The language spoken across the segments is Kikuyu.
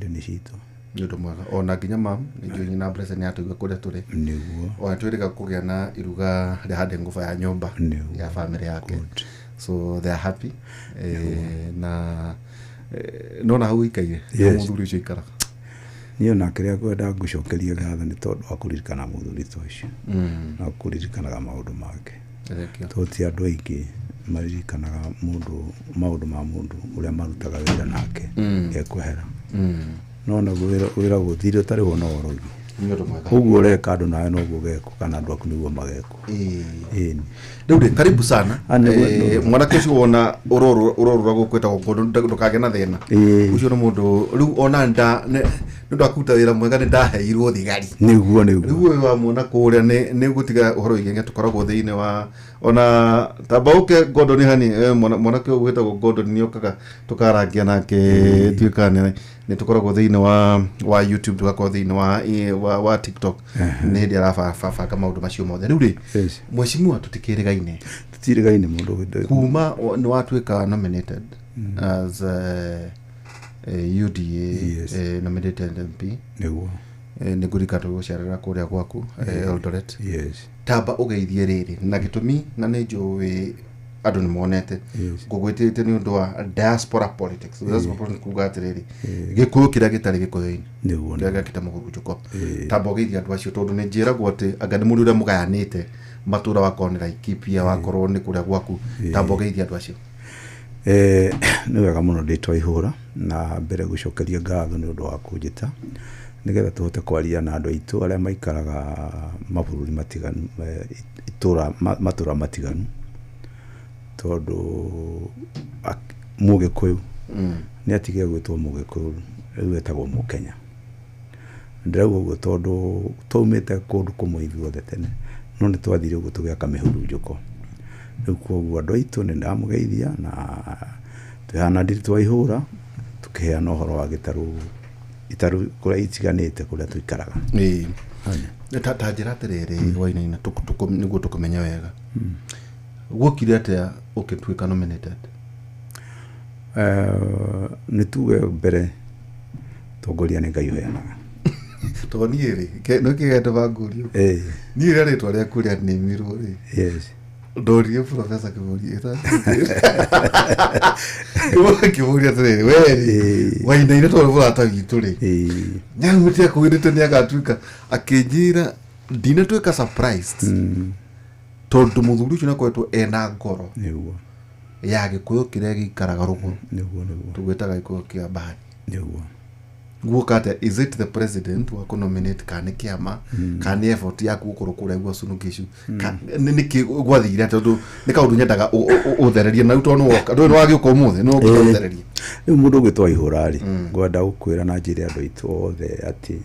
Nĩ citũ. Nĩ ũndũ mwega ona nginya mam nĩ njũĩ nyina Blessed nĩ atũigua kũrĩa tũrĩ. Ona twĩrĩga kũgĩa na iruga rĩa handĩ ngũba ya nyũmba ya family yake. So they are happy, na nona hau ikaire mũthuri ũcio ikaraga. Niĩ ona kĩrĩa ngwenda ngũcokeria ngatho nĩ tondũ wa kũririkana mũthuri ta ũcio na kũririkanaga maũndũ make. Thank you. Tondũ ti andũ aingĩ maririkanaga mũndũ maũndũ ma mũndũ ũrĩa marutaga wĩra nake ekwehera. No naguo wĩra gũthire ũtarĩhwo no ũrogi. Nĩ ũndũ mwega. Ũguo ũreka andũ nawe noguo ũgekwo kana andũ aku nĩguo magekwo. Ĩni. Rĩu rĩ, karibu sana. Ah, nĩguo. Mwanake ũcio wona ũrorũra gũkũ ĩtagwo Ngondo, ndũkagĩe na thĩna. Ũcio nĩ mũndũ rĩu ona nda nĩ ũndũ wa kũruta wĩra mwega nĩ ndaheirwo thigari. Nĩguo nĩguo. Rĩu ũyũ wamuona kũrĩa nĩ gũtiga ũhoro wĩgiĩ tũkoragwo thĩinĩ wa ona tamba ũke Gordon hani, mwanake ũyũ wĩtagwo Gordon nĩ okaga tũkarangia nake tuĩkaga nĩ tũkoragwo thĩinĩ wa YouTube, tũgakorwo thĩinĩ wa TikTok nĩ hĩndĩ arabanga maũndũ macio mothe. Rĩu rĩ, mheshimiwa, tũtikĩrĩgaine. Tũtirĩgaine mũndũ. Kuma nĩ watuĩka nominated as UDA nominated MP. Nĩ ngũririkana tũgũcerera kũrĩa gwaku, Eldoret. Tamba ũgeithie rĩrĩ na gĩtũmi na nĩ njũĩ andũ nĩ monete ngũgwĩtĩte nĩ ũndũ wa diaspora politics. Diaspora politics kuga atĩrĩrĩ, gĩkũyũ kĩrĩa gĩtarĩ gĩkũyũ-inĩ, kĩrĩa gĩakĩte mũhurunjũko. Tamba ũgeithie andũ acio tondũ nĩ njĩragwo atĩ anga nĩ mũndũ ũrĩa mũgayanĩte matũra, wakorwo nĩ Laikipia, wakorwo nĩ kũrĩa gwaku. Tamba ũgeithie andũ acio. Nĩ wega mũno ndĩtwa ihũra na mbere gũcokeria ngatho nĩ ũndũ wa kũnjĩta nĩgetha tũhote kwaria na andũ aitũ arĩa maikaraga mabũrũri matiganu, itũra matũra matiganu, tondũ mũgĩkũyũ nĩ atige gwĩtwo mũgĩkũyũ, rĩu etagwo mũkenya. Ndĩrauga ũguo tondũ twaumĩte kũndũ kũmwe ithuothe tene, no nĩ twathire ũguo tũgĩaka mĩhurunjũko. Rĩu koguo andũ aitũ nĩ ndamũgeithia na twĩhana nditũ wa ihũra tũkĩheana ũhoro wa gĩtarũ itarũ kũrĩa itiganĩte kũrĩa tũikaraga. Ĩĩ. Ta njĩra atĩrĩrĩ, Wainaina, nĩguo tũkũmenye wega, guokire atĩa ũgĩtuĩka nominated? Nĩ tuge mbere tongoria nĩ Ngai ũheanaga. Tondũ niĩ rĩ, nĩ kĩgende bangũrio. Niĩ rĩrĩa rĩtwa rĩaku rĩanĩmirwo rĩ, ndoririe Professor kĩmũria kĩmũria atĩrĩrĩ, we rĩ, Wainaina, tondũ mũrata witũ rĩ, nĩaumĩte akwĩrĩte nĩ agatuĩka, akĩnjĩra ndinatuĩka surprised tondũ mũthuri ũcio nĩakoretwo ena ngoro ya gĩkũyũ kĩrĩa gĩikaraga rũgũrũ. nĩguo nĩguo Tũgwĩtaga gĩkũyũ kĩa mbani. Guoka atĩa? Is it the president wa kũnominate kana nĩ kĩama kana nĩ effort yaku gũkorwo kũrĩa gwa Uasin Gishu? Nĩ nĩkĩ gwathire? Tondũ nĩ kaũndũ nyendaga ũthererie na rĩu tondũ nĩwoka, ndũĩ nĩwagĩũka ũmũthĩ no ũngĩka ũthererie. Rĩu mũndũ ũgĩtwa ihũra rĩ, ngwenda gũkwĩra na njĩre andũ aitũ othe atĩ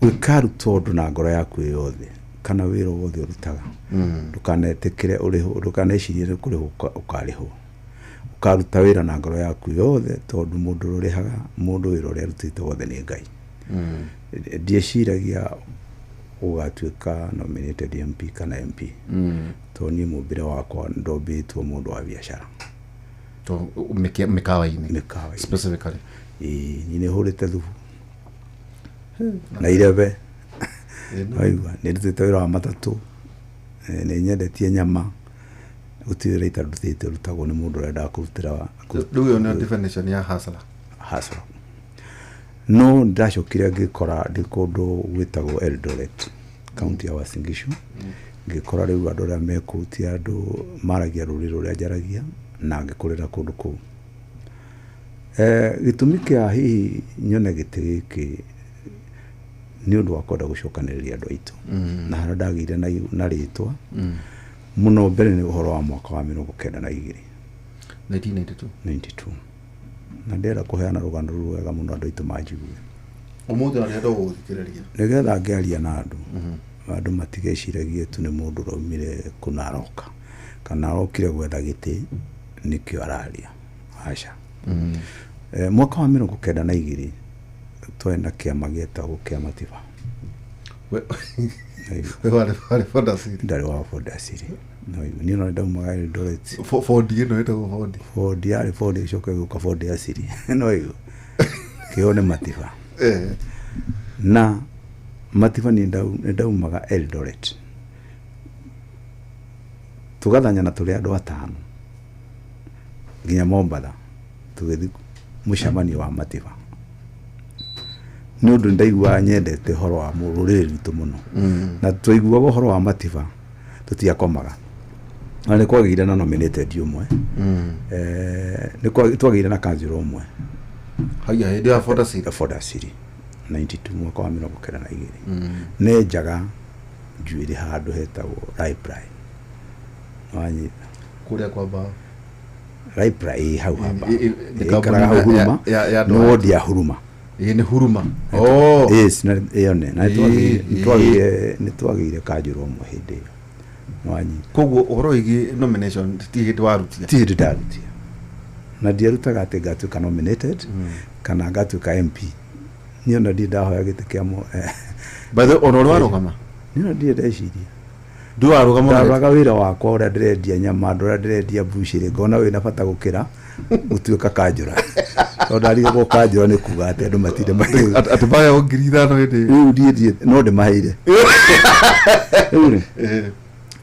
ũkaruta ũndũ na ngoro yaku ĩ yothe kana wĩra wothe ũrutaga, ndũkanetĩkĩre ũrĩhwo, ndũkanecirie nĩ kũrĩhwo ũkarĩhwo. Ũkaruta wĩra na ngoro yaku yothe tondũ mũndũ ũrĩa ũrĩhaga mũndũ wĩra ũrĩa arutĩte wothe nĩ Ngai. Ndieciragia gũgatuĩka nominated MP kana MP tondũ niĩ mũmbĩre wakwa ndombĩtwo mũndũ wa biacara. To mĩkawa-inĩ? Mĩkawa-inĩ. Specifically? Ĩĩ, niĩ nĩ hũrĩte thubu na irebe. Waigua, nĩ ndutĩte wĩra wa matatũ, nĩ nyendetie nyama, gũtirĩ wĩra itarutĩte ũrutagwo nĩ mũndũ ũrĩa endaga kũrutĩra. Rĩu ĩyo nĩyo definition ya hustler. Hustle. No ndacokire ngĩkora ndĩ kũndũ gwĩtagwo Eldoret, kaunti ya Uasin Gishu, ngĩkora rĩu andũ arĩa me kũu ti andũ maragia rũrĩrĩ rũrĩa njaragia na ngĩkũrĩra kũndũ kũu. Gĩtũmi kĩa hihi nyone gĩtĩ gĩkĩ nĩ ũndũ wa kwenda gũcokanĩrĩria andũ aitũ na harĩa ndagĩire na rĩtwa mũno mbere nĩ ũhoro wa mwaka wa 92. 1992. 92, na ndĩrenda kũheana rũgano rũu wega mũno andũ aitũ manjigue. Ũmũthĩ ona ndĩrenda gũgũthikĩrĩria. Nĩgetha ngĩaria na andũ, andũ matigeciragie tu nĩ mũndũ ũraumire kũna aroka kana arokire gwetha gĩtĩ nĩkĩo araria, aca. Mwaka wa 92 twarĩ na kĩama gĩetagwo kĩama Tiba. We warĩ Fodasiri? Ndarĩ wa Fodasiri. No niĩ no ndaumaga Eldoret. Ford ĩno ĩtagwo Ford. Ford yarĩ Ford ĩcoka ĩgĩũka Ford ya Siri. No ĩguo kĩo nĩ Matiba. Na Matiba niĩ nĩ ndaumaga Eldoret, tũgathanyana tũrĩ andũ atano nginya Mombatha, tũgĩthiĩ mũcemanio wa Matiba, nĩ ũndũ ndaiguaga nyendete ũhoro wa rũrĩrĩ rwitũ mũno. Na twaiguaga ũhoro wa Matiba tũtiakomaga, na nĩ kwagĩire na nominated ũmwe. Nĩ twagĩire na kanjũra ũmwe. Haya, hĩndĩ ya Ford Asili. Ford Asili 92, mwaka wa 92. Nenjaga njuĩrĩ handũ hetagwo Raiply, wanyita? Kũrĩa kwa bao. Raiply, ĩ hau haba. Nĩ ĩikaraga hau Huruma. Ya nĩ wodi ya Huruma. Ĩ nĩ Huruma. Oh. Yes, na ĩyo nĩ na nĩ twagĩire kanjũra ũmwe hĩndĩ ĩyo, wanyita? Koguo ũhoro wĩgiĩ nomination ti hĩndĩ warutia. Ti hĩndĩ ndarutia, na ndiarutaga atĩ ngatuĩka nominated kana ngatuĩka MP. Niĩ ona ndirĩ ndahoya gĩtĩ kĩa mo By the way, ona ũrĩ warũgama? Niĩ ona ndirĩ ndeciria. Ndũrĩ warũgama ona? Ndaroraga wĩra wakwa ũrĩa ndĩrendia nyama, andũ ũrĩa ndĩrendia mbucĩrĩ, ngona wĩna bata gũkĩra gũtuĩka kanjũra, tondũ ndarigagwo kanjũra nĩ kuga atĩ andũ matinde Atĩ maheo 5,000 hĩndĩ ĩyo. Rĩu ndiĩ no ndĩmaheire rĩu rĩ.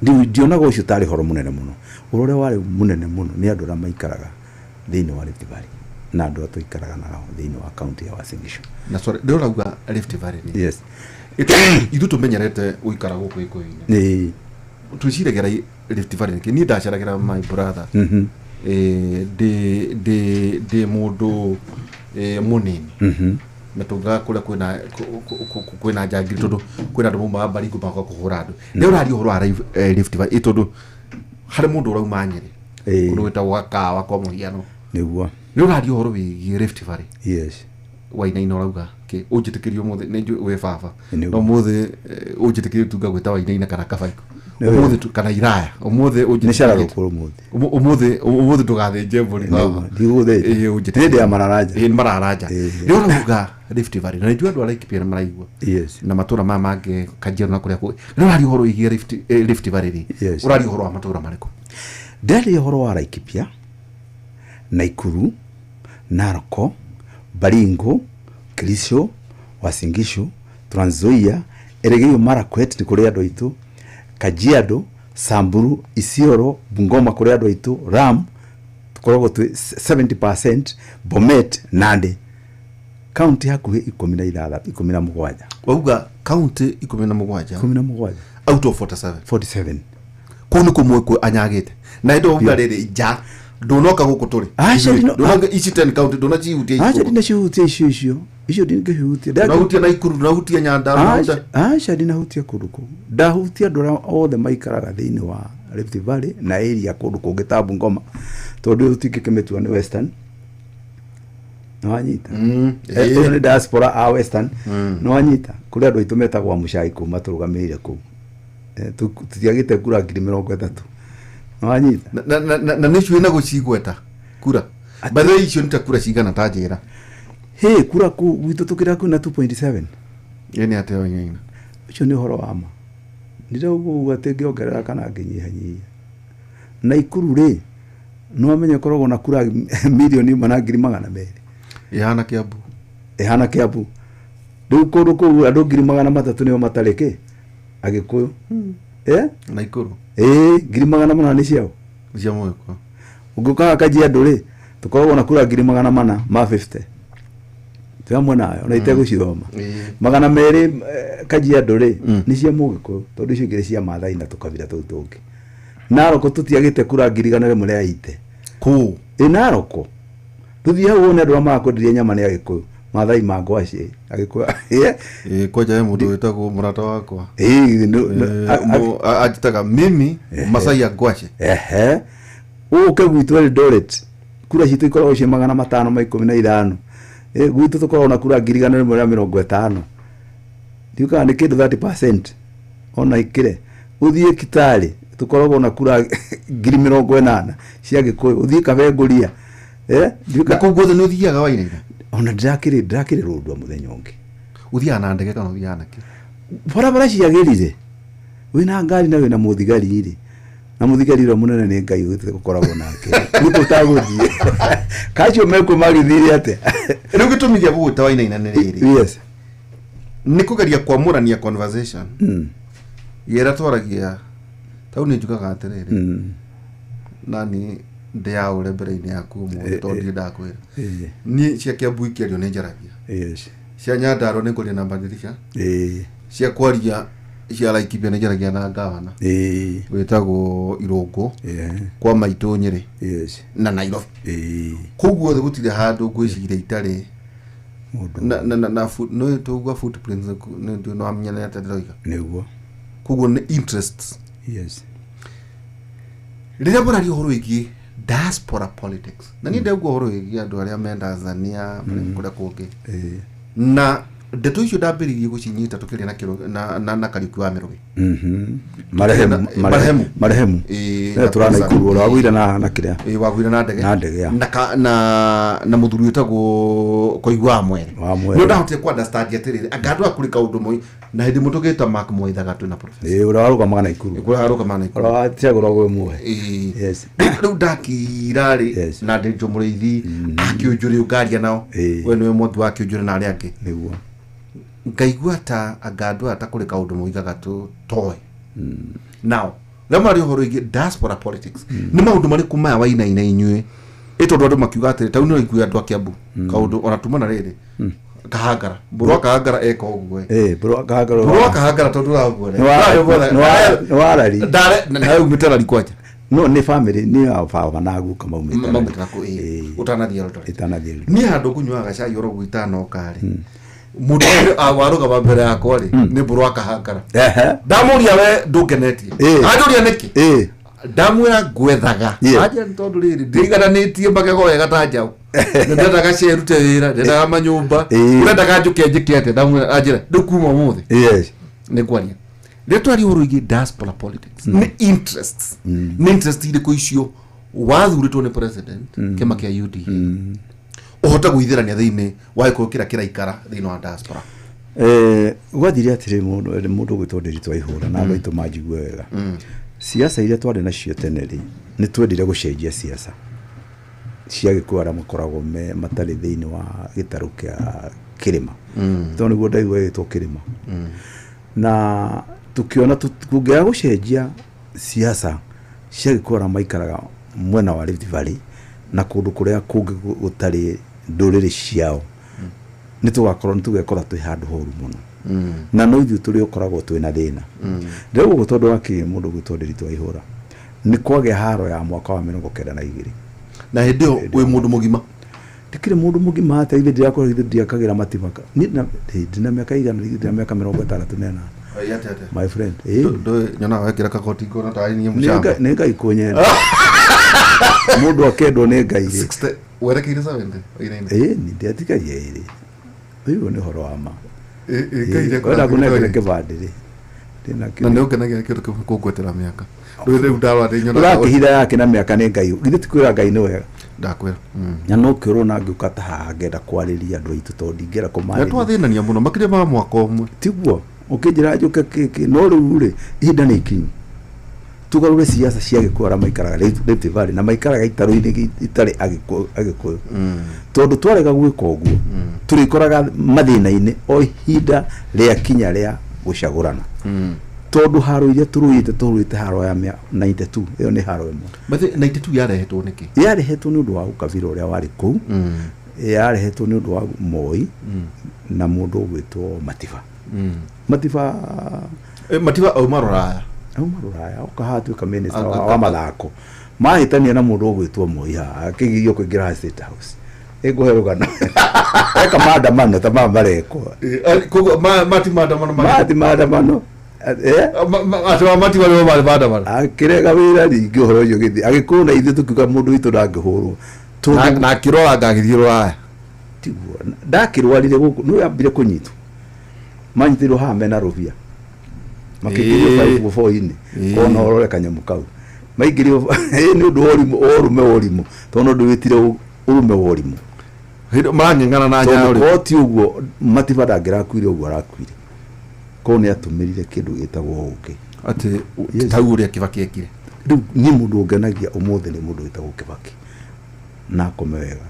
Rĩu ndionaga ũcio tarĩ ũhoro mũnene mũno. Ũhoro ũrĩa warĩ mũnene mũno nĩ andũ arĩa maikaraga thĩinĩ wa Rift Valley na andũ arĩa tũikaraga nao thĩinĩ wa kaunti ya Uasin Gishu. Na sorry, ndĩ ũrauga Rift Valley rĩ? Yes. Ithuĩ tũmenyerete gũikara gũkũ Gĩkũyũ-inĩ. Twĩciragia Rift Valley nĩkĩ? Niĩ ndaceragĩra my brother. Ndĩ mũndũ mũnini na tũngaga kũrĩa kwĩna njangiri, tondũ kwĩna andũ maumaga Baringo magoka kũhũra andũ. Nĩ ũraria ũhoro wa Rift Valley, tondũ harĩ mũndũ ũrauma Nyĩrĩ, kũndũ gwĩtagwo Gakawa kwa mũhiano. Nĩ ũraria ũhoro wĩgiĩ Rift Valley. Yes. Wainaina ũrauga kĩ? Ũnjĩtĩkĩrie ũmũthĩ, nĩ njũĩ wĩ baba. Nĩguo. No ũmũthĩ ũnjĩtĩkĩrie tu ngagwĩta Wainaina kana Kabaiko. Nĩ Ũmũthĩ tu kana Iraya ũmũthĩ. Nĩ Ũnjĩtĩkĩrie. cara rũkũ ũmũthĩ. Ũmũthĩ ndũgathĩnje mbũri, baba. Ndigũthĩnja. Ĩĩ, ũnjĩtĩkĩrie. Hĩndĩ ya mararanja. Ĩĩ, nĩ mararanja. Nĩ ũrauga Rift Valley, na nĩnjũĩ andũ a Laikipia nĩ maraigua na matũra maya mangĩ, Kajiado na kũrĩa kũngĩ. Nĩ ũraria ũhoro wĩgiĩ Rift Valley rĩ, ũraria ũhoro wa matũra marĩkũ? Ndaria ũhoro wa Laikipia, Naikuru, Narok, Baringo, Kericho, Uasin Gishu, Trans Nzoia, Elgeyo Marakwet nĩ kũrĩ andũ aitũ, Kajiado, Samburu, Isiolo, Bungoma kũrĩ andũ aitũ, Ram tũkoragwo twĩ 70%, Bomet, Nandi. Kaunti hakuhĩ 16, 17. Wauga kaunti 17? 17. Out of 47? 47. Kũu nĩ kũmwe kwĩ anyagĩte na ĩndĩ wauga rĩrĩ nja ndũnoka gũkũ tũrĩ. Aca, Ndũnoka ici 10 county ndũnacihutia. Aca. Ici Ndinacihutia icio, ndingĩcihutia. Ndũnahutia Naikuru, ndũnahutia Nyandarua, ndũnahutia- Aca, ndinahutia kũndũ kũu. Ndahutia andũ arĩa othe maikaraga thĩinĩ wa Rift Valley na area kũndũ kũngĩ ta Bungoma, tondũ ĩyo tũtingĩkĩmĩtua nĩ Western, nĩwanyita? Ĩyo nĩ diaspora a Western, nĩwanyita? Kũrĩ andũ aitũ metagwo Amucai kũu matũrũgamĩrĩire kũu. Tũtiagĩte kura 30,000, nĩwanyita? Na nĩ ciũĩ na gũcigweta kura, by the way, icio nĩ ta kura cigana, ta njĩra? Hĩ, kura kũu gwitũ tũkĩra kwĩna 2.7. Ĩ nĩ atĩa, Wainaina? Ũcio nĩ ũhoro wa ma, ndirauga atĩ ngĩongerera kana ngĩnyihanyihia. Naikuru rĩ, nĩ wamenya ĩkoragwo na kura 1,200,000. Ĩhana Kĩambu. Ĩhana Kĩambu. Rĩu kũndũ kũu andũ 300,000 nĩo matarĩ kĩ Agĩkũyũ, eh? Naikuru? Ĩĩ, 800,000 nĩ ciao. Cia Mũgĩkũyũ. Ũngĩũkaga Kajiado rĩ, tũkoragwo na kura 450,000, twĩ hamwe nayo na itegũcithoma. 200 Kajiado rĩ, nĩ cia Mũgĩkũyũ, tondũ icio ingĩ nĩ cia Maathai na tũkabira tũu tũngĩ. Narok tũtiagĩte kura 180,000. Kũu? Ĩ, Narok. Tũthiĩ hau wone andũ arĩa marakwenderia nyama nĩ Agĩkũyũ, Maathai ma ngwacĩ, Agĩkũyũ. Ĩ, kwanja he mũndũ wĩtagwo mũrata wakwa. Ĩ, Anjĩtaga mimi Masai ya ngwaci. Ehe, ũke gwitũ Eldoret, kura citũ ikoragwo ciĩ 515. Gwitũ tũkoragwo na kura 150,000, ndiũkaga nĩ kĩndũ 30% ona ikĩre. Ũthiĩ Kitale, tũkoragwo na kura 80,000 cia Gĩkũyũ. Ũthiĩ Kabenguria, na kũu guothe nĩ ũthiaga, Wainaina? Ona ndĩrakĩrĩ rũndwa mũthenya ũngĩ. Ũthiaga na ndege kana ũthiaga na kĩ? Barabara ciagĩrire, wĩna ngari na wĩna mũthigari rĩ. Na mũthigari ũrĩa mũnene nĩ Ngai ũkoragwo nake. Nĩ tũtagũthiĩ. Kacio mekuo magĩthire atĩa? Rĩu gĩtũmi gĩa gũgwĩta Wainaina nĩ rĩrĩ. Yes. Nĩ kũgeria kwamũrania conversation. Yera twaragia tau nĩ njugaga atĩrĩrĩ. Nani ndĩyaũre mbere-inĩ yaku ũmũthĩ tondũ ndirĩ ndakwĩra. Niĩ cia Kiambu ikĩario nĩ njaragia. Yes. Cia Nyandarua nĩ ngwaria na Badirisha. Cia kwaria cia Laikipia nĩ njaragia na ngavana. Wĩtagwo Irũngũ. Kwa maitũ Nyĩrĩ. Yes. Na Nairobi. Koguo thĩ gũtirĩ handũ ngwĩciria itarĩ Mũndũ. na na na nĩ tũgua footprints nĩ no amenya nĩ atĩa ndĩroiga. Nĩguo. Koguo nĩ interests. Yes. Rĩrĩa mũraria ũhoro wĩgiĩ diaspora politics na niĩ ndegua ũhoro wĩgiĩ andũ arĩa me Tanzania kũrĩa kũngĩ na ndeto icio ndambĩrĩirie gũcinyita tũkĩaria na kĩro na na, na Kariũki wa Mĩrũgĩ. Marehemu, Marehemu. Marehemu. Na Tũrana Professor. ikuru wagwire na na kĩrĩa. Wagwire na ndege. Na ndege, ya. Na ka, na na mũthuri wĩtagwo Koigu wa Mwere. Wa Mwere. Nĩ ndahotire ku understand atĩrĩrĩ anga andũ a kũrĩ kaũndũ moi na hĩndĩ ĩmwe tũgĩta Mark Mwaithaga twĩ na professor. Ũrĩa warũgamaga na ikuru. Kũrĩa arũgamaga na ikuru. Ũrĩa wacagũragwo muohe. Yes. Rĩu ndakira rĩ Yes. na Ndĩnjũ Mũrĩithi akĩũnjũrĩ ũngaria nao. We nĩwe mwangi wa kĩũnjũrĩ na arĩa angĩ. Nĩguo. Ngaigua ta anga andũ aya ta kũrĩ kaũndũ moigaga tũtoĩ. Now rĩrĩa mwaria ũhoro wĩgiĩ diaspora politics nĩ maũndũ marĩkũ maya wainaina inyuĩ ĩ tondũ andũ makiuga atĩrĩ tau nĩ waiguire andũ a Kiambu kaũndũ ona tuma na rĩrĩ Kahangara mbũrũ wa Kahangara eka ũguo ĩ. Mbũrũ wa Kahangara. Mbũrũ wa Kahangara tondũ ũraguo rĩ. Nĩ warari. Ndare na nawe umĩte rari kwanja. No nĩ family nĩ ya baba na guka maumĩte. Maumĩte naku ĩ. Ũtanathiĩ Eldoret. Itanathiĩ Eldoret. Niĩ handũ ngũnyuaga gacai oro ũguo itanoka rĩ. Mũndũ ũrĩa warũgama mbere yakwa rĩ nĩ mbũrũ wa Kahangara. Ndamũria we ndũngenetie. Anjũria nĩkĩ? Ndamwĩra ngwethaga. Anjĩra nĩ tondũ rĩrĩ ndĩigananĩtie magego wega ta njaũ. Ndendaga cerute wĩra, ndendaga manyũmba. Ũrendaga njũke njĩke atĩa? Ndamwĩra anjĩra rĩu kuma ũmũthĩ. Yes. Nĩ ngwaria. Rĩrĩa twaria ũhoro wĩgiĩ diaspora politics nĩ interests. Nĩ interest irĩkũ icio wathurĩtwo nĩ president kĩama kĩa UDA ũhote gwĩthĩrania thĩinĩ wa gĩkũyũ kĩrĩa kĩraikara thĩinĩ wa diaspora? Gwathire atĩrĩ mũndũ ũgwĩtwo Ndĩritũ Waihũra na andũ aitũ manjigue wega. Siasa iria twarĩ nacio tene rĩ nĩ twendire gũcenjia siasa cia gĩkũyũ arĩa makoragwo me matarĩ thĩinĩ wa gĩtarũ kĩa kĩrĩma. Tondũ nĩguo ndaigua gĩgĩtwo kĩrĩma. Na tũkĩona kũngĩaga gũcenjia siasa cia gĩkũyũ arĩa maikaraga mwena wa Rift Valley na kũndũ kũrĩa kũngĩ gũtarĩ ndũrĩrĩ ciao nĩ tũgakorwo nĩ tũgekora twĩ handũ horu mũno. Na no ithuĩ tũrĩ ũkoragwo twĩna thĩna. Rĩu ũguo tondũ wa kĩ mũndũ ũgwĩtwo Ndĩritũ Waihũra nĩ kwagĩa haro ya mwaka wa 92. Na hĩndĩ ĩyo wĩ mũndũ mũgima? Ndikĩrĩ mũndũ mũgima atĩa, ithuĩ ndirakorwo ithuĩ ndiakagĩra matimaka. Niĩ ndina mĩaka igana, ndina mĩaka 68. My friend. Nyonaga wekĩra kagoti ngona tarĩ niĩ mũcamba. Nĩ Ngai kũnyenda. Mũndũ akendwo nĩ Ngai rĩ. 60 werekeire 70 wainaina. Nĩ ndiatigaria ĩrĩ. Ũyũ nĩ ũhoro wa ma. Ngai rĩ, Wenda kũnengera kĩbandĩ rĩ. Na nĩ ũkenagia kĩndũ kĩmwe kũngwetera mĩaka. Rĩu rĩu ndarora ndĩ nyonaga Ũrakĩhitha yake na mĩaka nĩ Ngai. Githĩ ti kwĩra Ngai nĩ wega? Ndakwĩra. Na no kĩũrwo na ngĩũka ta haha ngenda kwarĩria andũ aitũ tondũ ndingĩenda kũmarĩria. Na twathĩnania mũno makĩria ma mwaka ũmwe. Tiguo. Ũkĩnjĩra njũke kĩkĩ no rĩu rĩ ihinda nĩ ikinyu. Tũgarũre siasa cia gĩkũyũ arĩa maikaraga Rift Valley na maikaraga itarũ-inĩ itarĩ agĩkũyũ. Tondũ twarega gwĩka ũguo tũrĩkoraga mathĩna-inĩ o ihinda rĩa kinya rĩa gũcagũrana. Tondũ haro iria tũrũĩte tũrũĩte haro ya 92 ĩyo nĩ haro ĩmwe. But 92 yarehetwo nĩkĩ? Yarehetwo nĩ ũndũ wa ũkabira ũrĩa warĩ kũu. Yarehetwo nĩ ũndũ wa Moi na mũndũ ũgwĩtwo Matiba. Matiba Matiba auma rũraya. Auma rũraya oka haha atuĩka minister wa mathako. Mahĩtania na mũndũ ũgwĩtwo Moi haha akĩgirio kũingĩra State House. Ĩngũhe rũgano. Eka maandamano ta maya marekwo. Koguo mati maandamano Mati maandamano. Atĩ wa Matiba nĩo marĩ maandamano. Akĩrega wĩra rĩngĩ ũhoro ũcio ũgĩthiĩ. Agĩkũyũ na ithuĩ tũkiuga mũndũ witũ ndangĩhũrwo. Na akĩrora anga agĩthiĩ rũraya. Tiguo. Ndakĩrwarire gũkũ nĩ ambire kũnyitwo. Manyitĩirwo haha mena rũbia. Makĩingĩrio baibũ boinĩ. Kona ũrore kanyamũ kau. Maingĩrio nĩ ũndũ wa ũrimũ, ũrũme wa ũrimũ. Tondũ no ndĩwĩtire ũrũme wa ũrimũ. Hĩndĩ marang'eng'ana na nyayo rĩ. Tondũ ti ũguo Matiba ndangĩrakuire ũguo arakuire. Koguo nĩ atũmĩrire kĩndũ gĩtagwo ũũkĩ. Atĩ tau ũrĩa Kibaki ekire. Rĩu niĩ mũndũ ũngenagia ũmũthĩ nĩ mũndũ wĩtagwo Kĩbakĩ, na akome wega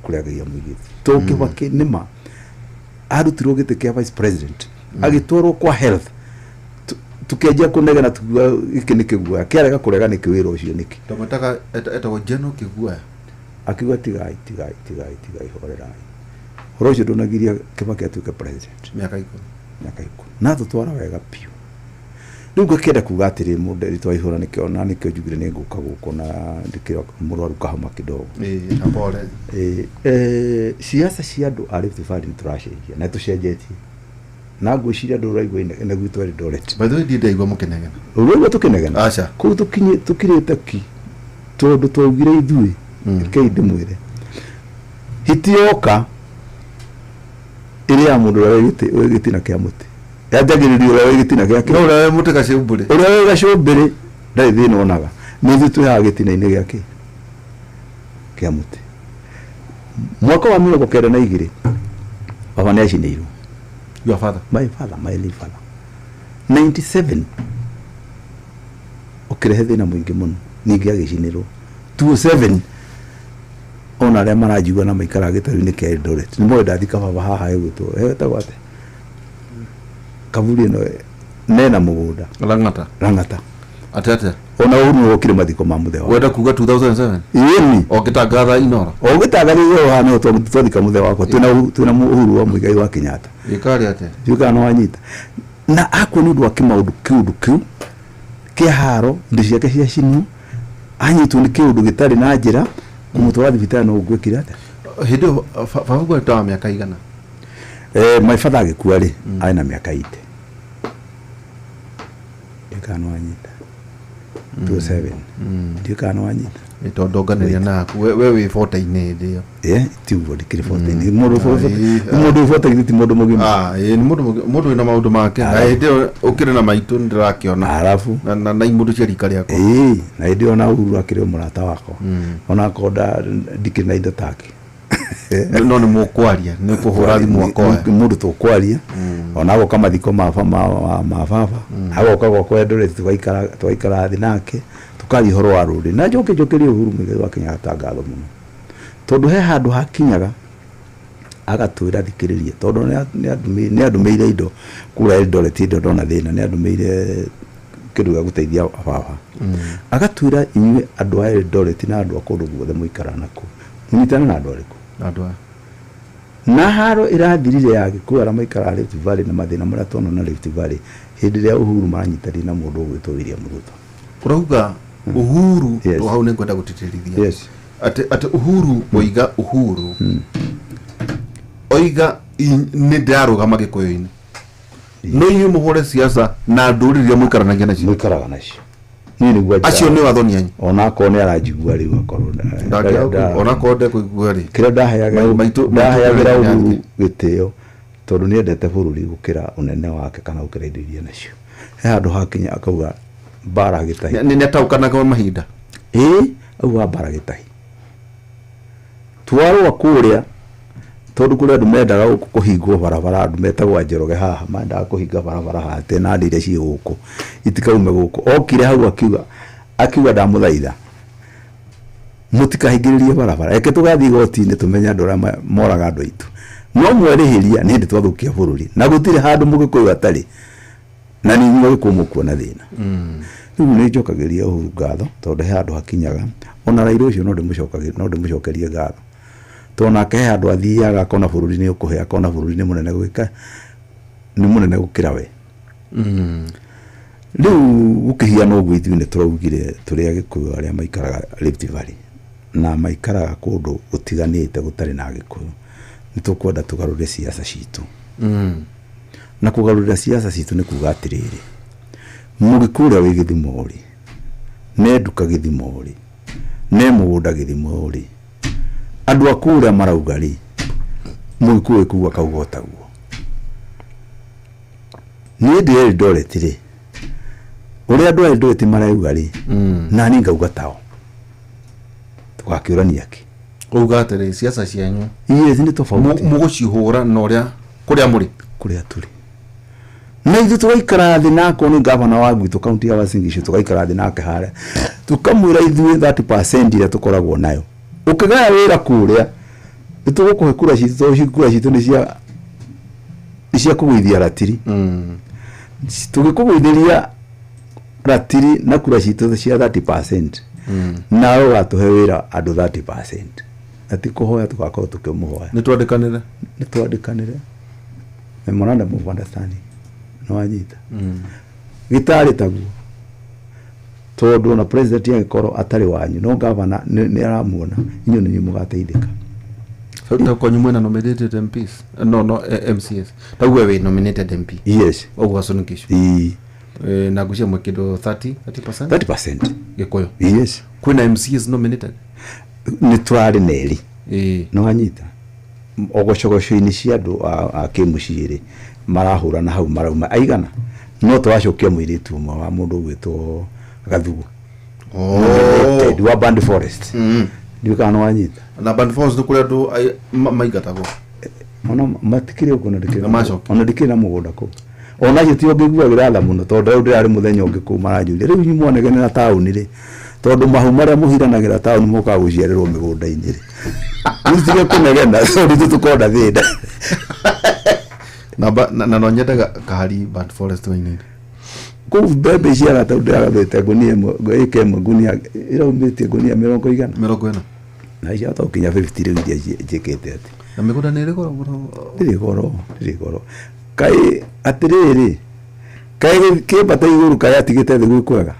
kũrĩa Ngai amũigĩte, tondũ Kĩbakĩ nĩma arutirwo gĩtĩ kĩa vice president, agĩtwarwo kwa health. Tukĩanjia kũnegena, tukiuga gĩkĩ nĩ kĩguoya, kĩarega kũrega nĩkĩ wĩra ũcio nĩkĩ? Twamwĩtaga etagwo General Kĩguoya. Akiuga, "Tigai, tigai, tigai, tigai, horerai." Ũhoro ũcio ndũnagiria Kĩbakĩ atuĩke president. Mĩaka 10. Mĩaka 10 na tũtwara wega biũ. Rĩu ngakĩenda kuga atĩrĩ, mũndũ twaihũra nĩkĩo na nĩkĩo njugire nĩ ngũka gũkũ na ndĩkĩra mũrwaru kahoma kidogo. Ĩĩ, na pole. Siasa cia andũ a Rift Valley nĩ tũracenjia na tũcenjetie, na ngwĩciria andũ ũraigua inegene gwitũ Eldoret. By the way, ndiĩ ndaigua mũkĩnegena. Ũraigua tũkĩnegena? Aca. Kũu tũkirĩte ki tondũ twaugire ithuĩ, rekei ndĩmwĩre, hiti yoka ĩrĩ ya mũndũ ũrĩa wĩ gĩtina kĩa mũtĩ, yanjagĩrĩria ũrĩa wĩ gĩtina gĩa no kĩ ũrĩa wĩ mũtĩ gacũmbĩrĩ. Ũrĩa wĩ gacũmbĩrĩ ndarĩ thĩna onaga. Nĩ ithuĩ twĩ haha gĩtina-inĩ gĩa kĩ kĩa mũtĩ. Mwaka wa 92 baba nĩ acinĩirwo. Your father? My father, my late father. 97 ũkĩrehe thĩna mũingĩ mũno, ningĩ agĩcinĩrwo. 27 ona arĩa maranjigua na maikaraga gĩtarũ-inĩ kĩa Eldoret nĩ moĩ ndathika baba haha ĩgwĩtwo ĩtagwo atĩa kaburi ĩno nena mũgũnda. Lang'ata. Lang'ata. Atĩ atĩa? Ona Uhuru nĩ wokire mathiko ma mũthee wakwa. Wenda kuga 2007? Ĩni. Ũgĩtangatha Inoro? O ũgĩtangathĩrĩria haha nĩho twathika mũthee wakwa twĩna Uhuru wa Muigai wa Kenyatta. Ĩkarĩ atĩa? Ndiũĩ kana nĩ wanyita. Na akua nĩ ũndũ wa kĩmaũndũ kĩũndũ kĩu kĩa haro, indo ciake ciacinwo, anyitwo nĩ kĩũndũ gĩtarĩ na njĩra kũmũtwara thibitarĩ, no ũngwĩkire atĩa? Hĩndĩ ĩyo baba arĩ ta wa mĩaka igana? My father agĩkua rĩ, arĩ na mĩaka 80. Ndiũĩ kana nĩ wanyita. 27. Ndiũĩ kana nĩ wanyita. Nĩ tondũ ndonganĩria naku we wĩ 40-inĩ hĩndĩ ĩyo. Tiguo, ndikĩrĩ 40. Mũndũ mũndũ wĩ 40 ti mũndũ mũgima. Ah, ĩĩ, nĩ mũndũ wĩna maũndũ make na hĩndĩ ĩyo ũkĩrĩ na maitũ nĩ ndĩrakĩona. Arabu na imũndũ cia rika rĩakwa. Ĩĩ, na hĩndĩ ĩyo na Uhuru akĩrĩ o mũrata wakwa, onakorwo ndikĩrĩ na indo take. No nĩ mũkwaria, nĩ kũhũra thimũ akoya. Mũndũ tũkwaria, ona agoka mathiko ma baba, agoka gwakwa Eldoret, tũgaikara thĩ nake, tũkaria ũhoro wa rũrĩrĩ. Na njoke njokerie Uhuru Muigai wa Kenyatta ngatho mũno, tondũ he handũ hakinyaga agatwĩra, "Thikĩrĩria," tondũ nĩ andũmĩire indo kũrĩa Eldoret. Hĩndĩ ĩyo ndona thĩna, nĩ andũmĩire kĩndũ gĩa gũteithia baba. Agatwĩra, "Inyuĩ andũ a Eldoret na andũ a kũndũ guothe mũikaraga nakuo, mũnyitane na andũ arĩkũ?" Andũ aya. Na haro ĩrathirire ya Gĩkũyũ arĩa maikaraga Rift Valley na mathĩna marĩa tuona na Rift Valley hĩndĩ ĩrĩa Uhuru maranyitanĩire na mũndũ ũgwĩtwo William Ruto. Ũrauga Uhuru? Yes. O hau nĩ ngwenda gũtĩtĩrithia atĩ Uhuru oiga, Uhuru oiga, "Nĩ ndĩrarũgama Gĩkũyũ-inĩ, no inyuĩ mũhũre siasa na ndũrĩrĩ iria mũikaranagia nacio." Mũikaraga nacio, niĩ nĩguo njĩraga. Acio nĩ athoni anyu. Ona akorwo nĩ aranjigua rĩu, akorwo Onakorwo ndekũigua rĩ. Kĩrĩa ndaheagĩra Maitũ ndaheagĩra nĩ Uhuru gĩtĩo, tondũ nĩ endete bũrũri gũkĩra ũnene wake kana gũkĩra indo iria nacio. He handũ hakinya akauga mbara gĩtahi. Nĩ ataũkanaga mahinda. Ĩĩ, auga mbara gĩtahi, twarũa kũrĩa, tondũ kũrĩ andũ mendaga gũkũ kũhingwo barabara, andũ metagwo a Njoroge haha mendaga kũhinga barabara haha atĩ nandi iria ciĩ gũkũ itikaume gũkũ. Okire hau akiuga, "Ndamũthaitha mũtikahingĩrĩrie barabara, reke tũgathiĩ igoti-inĩ tũmenye andũ arĩa moraga andũ aitũ, no mwerĩhĩria nĩ hĩndĩ twathũkia bũrũri na gũtirĩ handũ mũgĩkũyũ atarĩ na nĩ inyuĩ Agĩkũyũ mũkuona thĩna." Rĩu nĩ njokagĩria Uhuru ngatho, tondũ he handũ hakinyaga ona Raila ũcio no ndĩmũcokerie ngatho, tondũ nake he handũ athiaga akona bũrũri nĩ ũkũhĩa, akona bũrũri nĩ mũnene gwĩka nĩ mũnene gũkĩra we. Rĩu gũkĩhiana ũguo, ithuĩ nĩ tũraugire tũrĩ Agĩkũyũ arĩa maikaraga Rift Valley na maikaraga kũndũ gũtiganĩte gũtarĩ na Agĩkũyũ, nĩ tũkwenda tũgarũre siasa citũ. Na kũgarũrĩra siasa citũ nĩ kuga atĩrĩrĩ, mũgĩkũyũ ũrĩa wĩ Gĩthumo rĩ, ne nduka Gĩthumo rĩ, ne mũgũnda Gĩthumo rĩ, andũ a kũrĩa marauga rĩ, mũgĩkũyũ kũu akauga o taguo. Niĩ ndĩ Eldoret rĩ, ũrĩa andũ a Eldoret marauga rĩ, nani ngauga tao, tũgakĩũrania kĩ? Uga atĩrĩ, siasa cianyu Yes, nĩ tofauti. Mũgũcihũra na ũrĩa kũrĩa mũrĩ. Kũrĩa tũrĩ. Na ithuĩ tũgaikara thĩ nako nĩ gavana wa gwitũ kaunti ya Uasin Gishu, tũgaikara thĩ nake harĩa, tũkamwĩra ithuĩ 30% ĩrĩa tũkoragwo nayo, ũkĩgaya wĩra kũrĩa nĩ tũgũkũhe kura citũ, tondũ kura citũ nĩ cia kũgũithia ratiri. Tũgĩkũgũithĩria ratiri na kura citũ cia 30%, nawe ũgatũhe wĩra andũ 30%, na ti kũhoya tũgakorwo tũkĩmũhoya. Nĩ twandĩkanĩre. Nĩ twandĩkanĩre memorandum of understanding, nĩ wanyita? Gĩtarĩ taguo, tondũ ona president angĩkorwo atarĩ wanyu, no gavana nĩ aramuona, inyuĩ nĩ inyuĩ mũgateithĩka. Ta kwanyu mwena nominated MPs, no MCAs, tauwe wĩ nominated MP? Yes. Ũguo Uasin Gishu? Ii. Na ngwĩciria mwĩ kĩndũ 30 30%. 30%. Gĩkũyũ. Yes. Kwĩna MCAs nominated? Nĩ tũrarĩ na erĩ. Nĩ wanyita? Ogocogoco-inĩ cia andũ a kĩmũciĩ rĩ, marahũrana hau, marauma aigana, no tũracokia mũirĩtu ũmwe wa mũndũ ũgwĩtwo Gathuo. Nominated wa Band Forest. Ndiũĩ kana nĩ wanyita. Na Band Forest nĩ kũrĩa andũ maingatagwo. Ona matikĩrĩ ũguo, ona ndikĩrĩ Na macokia. Ona ndikĩrĩ na mũgũnda kũu, ona acio ti ũngĩiguagĩra tha mũno, tondũ rĩu ndĩrarĩ mũthenya ũngĩ kũu, maranjũria, rĩu inyuĩ mwanegenera taũni rĩ, tondũ mahu marĩa mũhiranagĩra taũni mokaga gũciarĩrwo mĩgũnda-inĩ rĩ, rĩu tige kũnegena, tondũ ithuĩ tũkorwo thĩna. Na no nyendaga kahari Band Forest wainĩire. Kũu mbembe iciara, tondũ ndĩragathĩte ngunia ĩmwe, ĩka ĩmwe, ngunia ĩraumĩtie ngunia mĩrongo igana. 40. Na ciahota gũkinya 50 rĩu iria njĩkĩte atĩ. Na mĩgũnda nĩ ĩrĩ goro mũno. Ndĩrĩ goro, ndĩrĩ goro. Kaĩ atĩrĩrĩ, kaĩ kĩambata igũrũ, kaĩ atigĩte thĩ gwĩ kwega?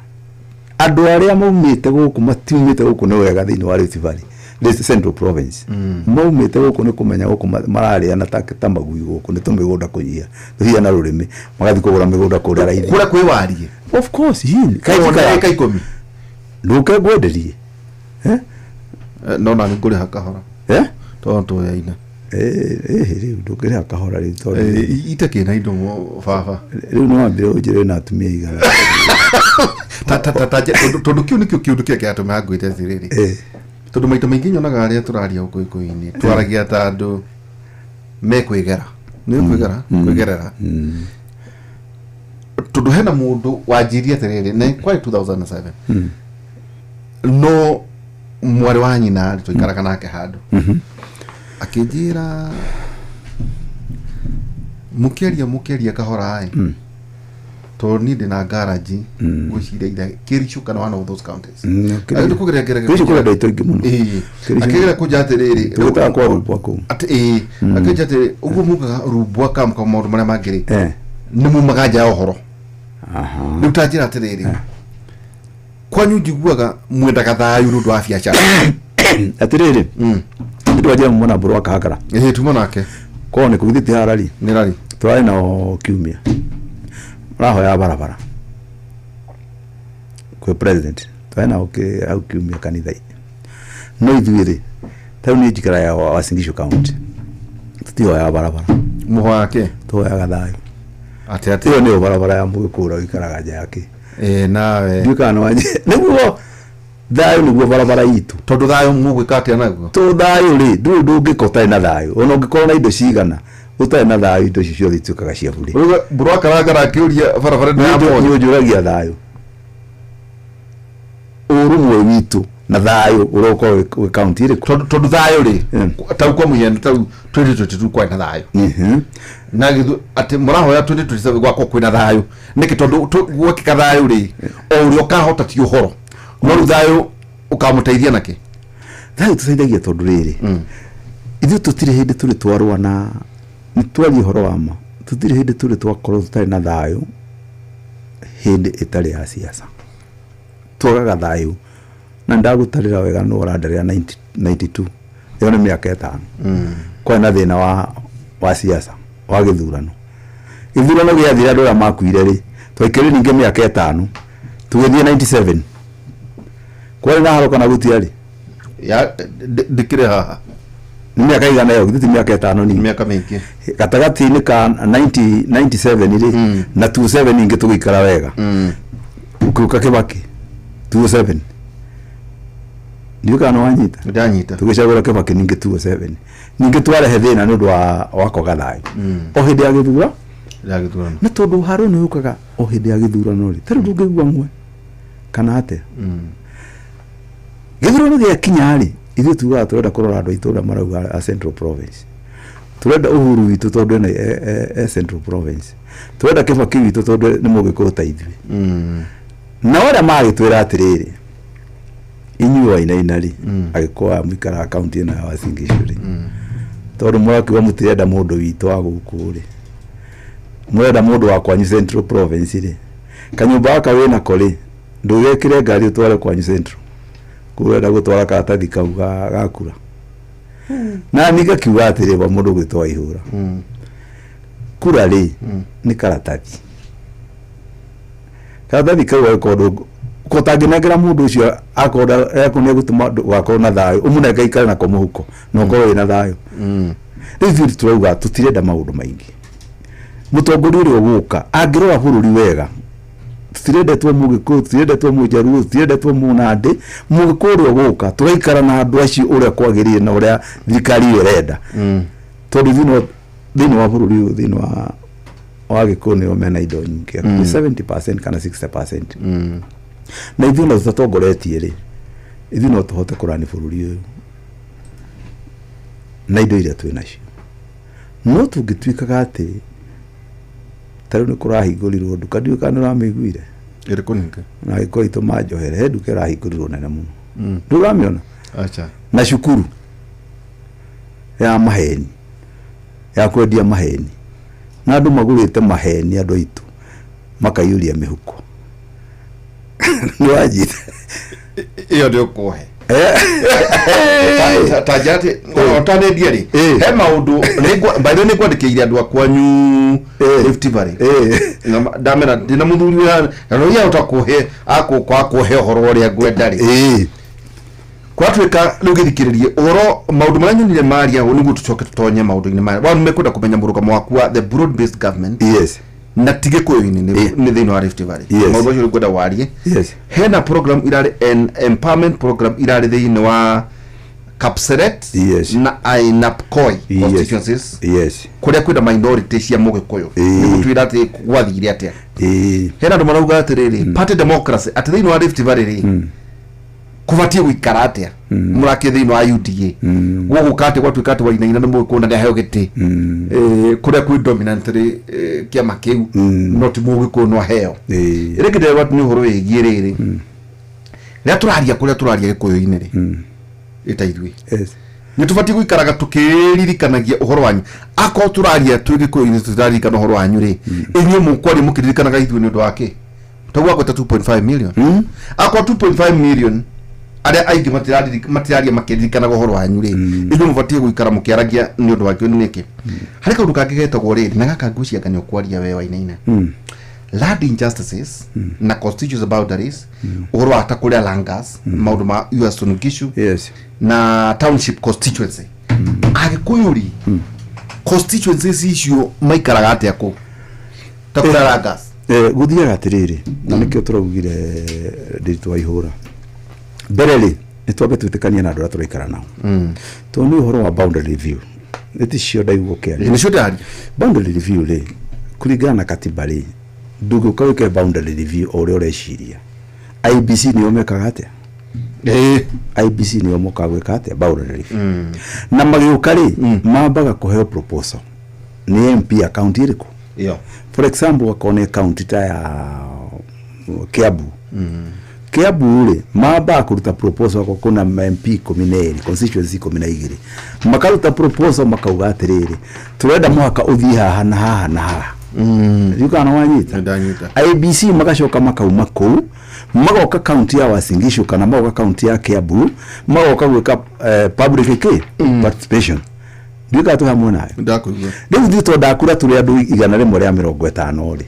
Andũ arĩa maumĩte gũkũ matiumĩte gũkũ nĩ wega thĩinĩ wa Rift Valley, Rift Central Province, maumĩte gũkũ nĩ kũmenya gũkũ mararĩana ta magui. Gũkũ nĩ tũmĩgũnda kũnyia tũhiana rũrĩmĩ, magathiĩ kũgũra mĩgũnda kũrĩa raithi. Kũrĩa kwĩ wariĩ. Of course, yini. Kaĩ ĩka 10. Ndũke ngwenderie. Eh? No na nĩ ngũrĩha kahora. Eh? Tondũ tũyaine. Eh, rĩu ndũngĩrĩha kahora rĩu, tondũ Itekĩ na indo baba. Rĩu no wambire ũnjĩre na atumia igana. Tondũ kĩu nĩkĩo kĩũndũ kĩrĩa kĩratũma ngwĩte atĩrĩrĩ, tondũ maita maingĩ nyonaga arĩa tũraria gũkũ gĩkũyũ-inĩ, twaragia ta andũ mekwĩgera, nĩ kwĩgera, kwĩgerera, tondũ hena mũndũ wanjirie atĩrĩrĩ, nĩ kwarĩ 2007, no mwarĩ wa nyina rĩ, twaikaraga nake handũ, akĩnjĩra mũkĩaria kahora ĩ, tondũ niĩ ndĩ na garage, ngwĩciria ira Kericho kana one of those counties. Agĩthiĩ kũgeria ngeragia. Kericho kũrĩ andũ aitũ aingĩ mũno. Kericho. Akĩgeria kũnja atĩrĩrĩ, Tũgĩtaga kwa Rumbwa kũu. Atĩ ĩĩ, akĩnja atĩrĩ, ũguo mugaga Rumbwa kamka maũndũ marĩa mangĩ rĩ, nĩ mumaga nja ya ũhoro. Rĩu ta njĩra atĩrĩrĩ, kwanyu njiguaga mwendaga thayũ nĩ ũndũ wa biacara. Atĩrĩrĩ, ndwanjia mwana mbũrũ wa Kahakara. Ĩhĩ, tuma nake. Korwo nĩ kũgithĩ ti harari. Nĩ rari. Tũrarĩ nao kiumia, marahoya barabara kwĩ president. Twarĩ nao hau kiumia kanitha-inĩ. No ithuĩ rĩ, ta rĩu niĩ njikaraga Uasin Gishu County, tũtihoyaga barabara. Mũhoya kĩ? Tũhoyaga thayũ. Atĩ Ĩyo nĩyo barabara ya mũgĩkũra ũikaraga nja yake. Ĩĩ, nawe. Ndiũĩ kana nĩwanjia nĩguo thayũ nĩguo barabara itũ. Tondũ thayũ mũgwĩka atĩa naguo? To thayũ rĩ, ndũrĩ ndũngĩka ũtarĩ na thayũ. Ona ũngĩkorwo na indo cigana ũtarĩ na thayũ, indo icio ciothe ituĩkaga cia bure. Rĩu mbũrũ akarangara akĩũria barabara ĩno ya Moi. Nĩ ũnjũragia thayũ, ũrũmwe witũ na thayũ ũrokorwo wĩ kaunti ĩrĩkũ? Tondũ thayũ rĩ, tau kwa mũhiano, tau 2022 kwarĩ na thayũ, na gĩthu atĩ mũrahoya 2027 gwakwo kwĩna thayũ nĩkĩ? Tondũ gwekĩka thayũ rĩ, o ũrĩa ũkahota ti ũhoro, no rĩu thayũ ũkamũteithia nakĩ? Thayũ tũteithagia tondũ rĩrĩ, ithuĩ tũtirĩ hĩndĩ tũrĩ twarũa, na nĩ twaria ũhoro wa ma, tũtirĩ hĩndĩ tũrĩ twakorwo tũtarĩ na thayũ hĩndĩ ĩtarĩ ya siasa. Twagaga thayũ na ndagũtarĩra wega, no ũrandarĩra 92, ĩyo nĩ mĩaka 5, kwarĩ na thĩna wa siasa wa gĩthurano. Gĩthurano gĩathira, andũ arĩa makuire rĩ, twaikĩrire ningĩ mĩaka 5, tũgĩthiĩ 97, kwarĩ na haro kana gũtiarĩ? Ndĩkĩrĩ haha. Nĩ mĩaka igana ĩyo? Githĩ ti mĩaka 5 ningĩ? Mĩaka mĩingĩ. Gatagatĩ-inĩ ka 97 rĩ na 27 ningĩ tũgĩikara wega, ũkĩũka Kĩbaki 27, ndiũĩ kana nĩ wanyita. Ndanyita. Tũgĩcagũra Kĩbaki ningĩ 27, ningĩ twarehe thĩna nĩ ũndũ wa kwaga thayũ o hĩndĩ ya gĩthura. Ya gĩthurano. Na tondũ haro nĩ yũkaga o hĩndĩ ya gĩthurano rĩ, tarĩu ndũngĩigua ng'we kana atĩa. Gĩthurano gĩakinya rĩ, ithuĩ tugaga tũrenda kũrora andũ aitũ ũrĩa marauga a Central Province, tũrenda Uhuru witũ tondũ ena e Central Province, tũrenda Kĩbaki witũ tondũ nĩ mũgĩkũyũ ta ithuĩ. Nao arĩa magĩtwĩra atĩrĩrĩ, inyuĩ Wainaina rĩ, agĩkũyũ aya mũikaraga kaunti ĩno ya Uasin Gishu rĩ, tondũ mũrakiuga mũtirenda mũndũ witũ wa gũkũ rĩ, mũrenda mũndũ wa kwanyu Central Province rĩ, kanyũmba gaka wĩnako rĩ, ndũgekĩre ngari ũtware kwanyu Central, kũu ũrenda gũtwara karatathi kau ga kura. Na niĩ ngakiuga atĩrĩ, wa mũndũ ũgwĩtwo Waihũra, kura rĩ nĩ karatathi, karatathi kau angĩkorwo ko ũtangĩnengera mũndũ ũcio, akorwo nĩ egũtũma ũgakorwo na thayũ, ũmũnenge aikare nako mũhuko na ũkorwo wĩna thayũ. Rĩu ithuĩ tũrauga tũtirenda maũndũ maingĩ. Mũtongoria ũrĩa ũgũka angĩrora bũrũri wega, tũtirendetwo mũgĩkũyũ, tũtirendetwo mũjaruo, tũtirendetwo mũnandĩ, mũgĩkũyũ ũrĩa ũgũka tũgaikara na andũ acio ũrĩa kwagĩrĩire na ũrĩa thirikari ĩyo ĩrenda, tondũ ithuĩ no thĩinĩ wa bũrũri ũyũ, thĩinĩ wa gĩkũyũ nĩo mena indo nyingĩ, 70% kana 60%, na ithuĩ no tũtatongoretie rĩ, ithuĩ no tũhote kũrani bũrũri ũyũ na indo iria twĩ nacio. No tũngĩtuĩkaga atĩ ta rĩu nĩ kũrahingũrirwo nduka, ndiũĩ kana nĩ ũramĩiguire. Ĩrĩkũ ningĩ? Na agĩkũyũ aitũ manjohere, he nduka ĩrahingũrirwo nene mũno, ndũramĩona? Acha. Na cukuru ya maheni, ya kwendia maheni, na andũ magũrĩte maheni, andũ aitũ makaiyũria mĩhuko, nĩ wanjita. Ĩyo nĩ ũkũhe ta njĩra atĩ ũtanendia rĩ, he maũndũ by the way nĩ ngwandĩkĩire andũ a kwanyu Rift Valley. Na ndamera ndĩna mũthuri wĩ na no yahota kũhe akũhe ũhoro ũrĩa ngwenda rĩ, kwatuĩka rĩu gĩthikĩrĩrie ũhoro maũndũ marĩa nyonire maria nĩguo tũcoke tũtonye maũndũ-inĩ maya. Wandu mekwenda kũmenya mũrũgamo waku wa the broad based government na ti gĩkũyũ-inĩ, nĩ thĩinĩ wa Rift Valley. Maũndũ macio rĩu ngwenda warie. Hena program irarĩ an empowerment program irarĩ thĩinĩ wa Kapseret na Ainabkoi constituencies, kũrĩa kwĩna minority cia mũgĩkũyũ. Nĩguo twĩra atĩ gwathire atĩa. Hena andũ marauga atĩrĩrĩ, party democracy atĩ thĩinĩ wa Rift Valley rĩ, kũbatiĩ gũikara atĩa mũrakĩ thĩinĩ wa UDA, gũgũka atĩ gwatuĩka atĩ Wainaina nĩ mũgĩkũyũ na nĩaheo gĩtĩ kũrĩa kwĩ dominantly kĩama kĩu, no ti mũgĩkũyũ no aheo. Rĩngĩ ndĩrerwo atĩ nĩ ũhoro wĩgiĩ rĩrĩ, rĩrĩa tũraria kũrĩa tũraria gĩkũyũ-inĩ rĩ, ĩta ithuĩ nĩ tũbatiĩ gũikaraga tũkĩririkanagia ũhoro wanyu. Akorwo tũraria twĩ gĩkũyũ-inĩ tũtiraririkana ũhoro wanyu rĩ, inyuĩ mũkwaria mũkĩririkanaga ithuĩ nĩ ũndũ wa kĩ? Taguo agweta 2.5 million, akorwo 2.5 million arĩa aingĩ matiraria makĩririkanaga ũhoro wanyu rĩ, inyuĩ mũbatiĩ gũikara mũkĩaragia nĩ ũndũ wakĩo nĩkĩ? Harĩ kaũndũ kangĩ getagwo rĩrĩ, na gaka ngwĩciria nĩ ũkwaria we Wainaina, land injustices na constituency boundaries, ũhoro wa ta kũrĩa Langas, maũndũ ma Uasin Gishu na township constituency. Agĩkũyũ rĩ, constituencies icio maikaraga atĩa kũu ta kũrĩa Langas? Gũthiaga atĩrĩrĩ, na nĩkĩo tũraugire ndĩritũ wa ihũra mbere rĩ, nĩ twambe twĩtĩkanie na andũ arĩa tũraikara nao, tondũ nĩ ũhoro wa boundary review, nĩ ticio ndaigua ũkĩaria. Nĩcio ndĩraria. Boundary review rĩ, kũringana na katiba rĩ, ndũngĩũka wĩke boundary review o ũrĩa ũreciria. IEBC nĩo mekaga atĩa? IEBC nĩo mokaga gwĩka atĩa? Boundary review. Na magĩũka rĩ, mambaga kũheo proposal nĩ MP ya county ĩrĩkũ. Ĩyo. For example, akorwo nĩ county ta ya Kiambu, Kiambu rĩ, mambaga kũruta proposal. Akorwo kwĩna MP 12, constituency 12, makaruta proposal makauga atĩrĩrĩ, tũrenda mũhaka ũthiĩ haha na haha na haha. Ndiũĩ kana wanyita. Ndanyita. IEBC magacoka makauma kũu, magoka kaunti ya Uasin Gishu kana magoka kaunti ya Kiambu, magoka gwĩka public participation. Ndiũĩ kana twĩ hamwe nawe. Ndakũigua. Rĩu ithuĩ twendaga kura tũrĩ andũ 150 rĩ,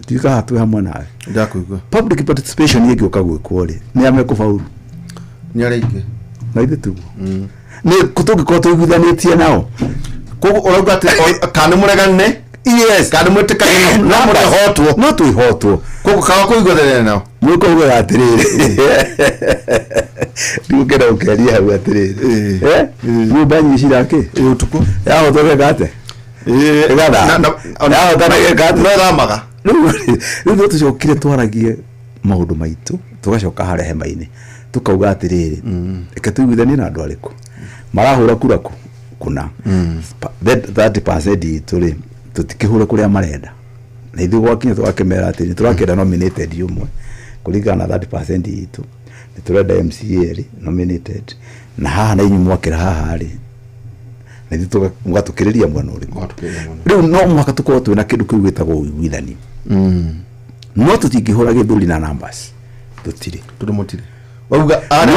ndiũĩ kana twĩ hamwe nawe. Ndakũigua. Public participation ĩngĩũka gwĩkwo rĩ, nĩ a mekũbauru? Nĩ arĩa aingĩ. Na ithuĩ tiguo nĩ tũngĩkorwo tũiguithanĩtie nao. Koguo ũrauga atĩ kana nĩ mũregane, kana nĩ mwĩtĩkanie, no mũrehotwo. No twĩhotwo. Koguo kaga kũiguithanĩria nao. Mũkaugaga atĩrĩrĩ, ndigũkenda gũkĩaria hau atĩrĩrĩ, nyũmba nyinyi cirakĩ Ĩ ũtukũ. Yahotwo geka atĩa? Ĩgatha. Yahotana ĩgeka atĩa? No thamaga. Rĩu no tũcokire twaragie maũndũ maitũ, tũgacoka harĩa hema-inĩ tũkauga atĩrĩrĩ, reke tũiguithanie na andũ arĩkũ marahũra kura kũna. 30% itũ rĩ, tũtikĩhũre kũrĩa marenda, na ithuĩ gwakinya tũgakĩmera atĩ nĩ tũrakĩenda nominated ũmwe kũringana na 30% itũ, nĩ tũrenda MCA erĩ nominated, na haha na inyuĩ mwakĩra haha rĩ, na ithuĩ mũgatũkĩrĩria mwena ũrĩkũ? Mũgatũkĩrĩria mwena. Rĩu no mũhaka tũkorwo twĩna kĩndũ kĩu gĩtagwo ũiguithanio, no tũtingĩhũra gĩthũri na numbers, tũtirĩ. Tondũ mũtirĩ wauga arĩa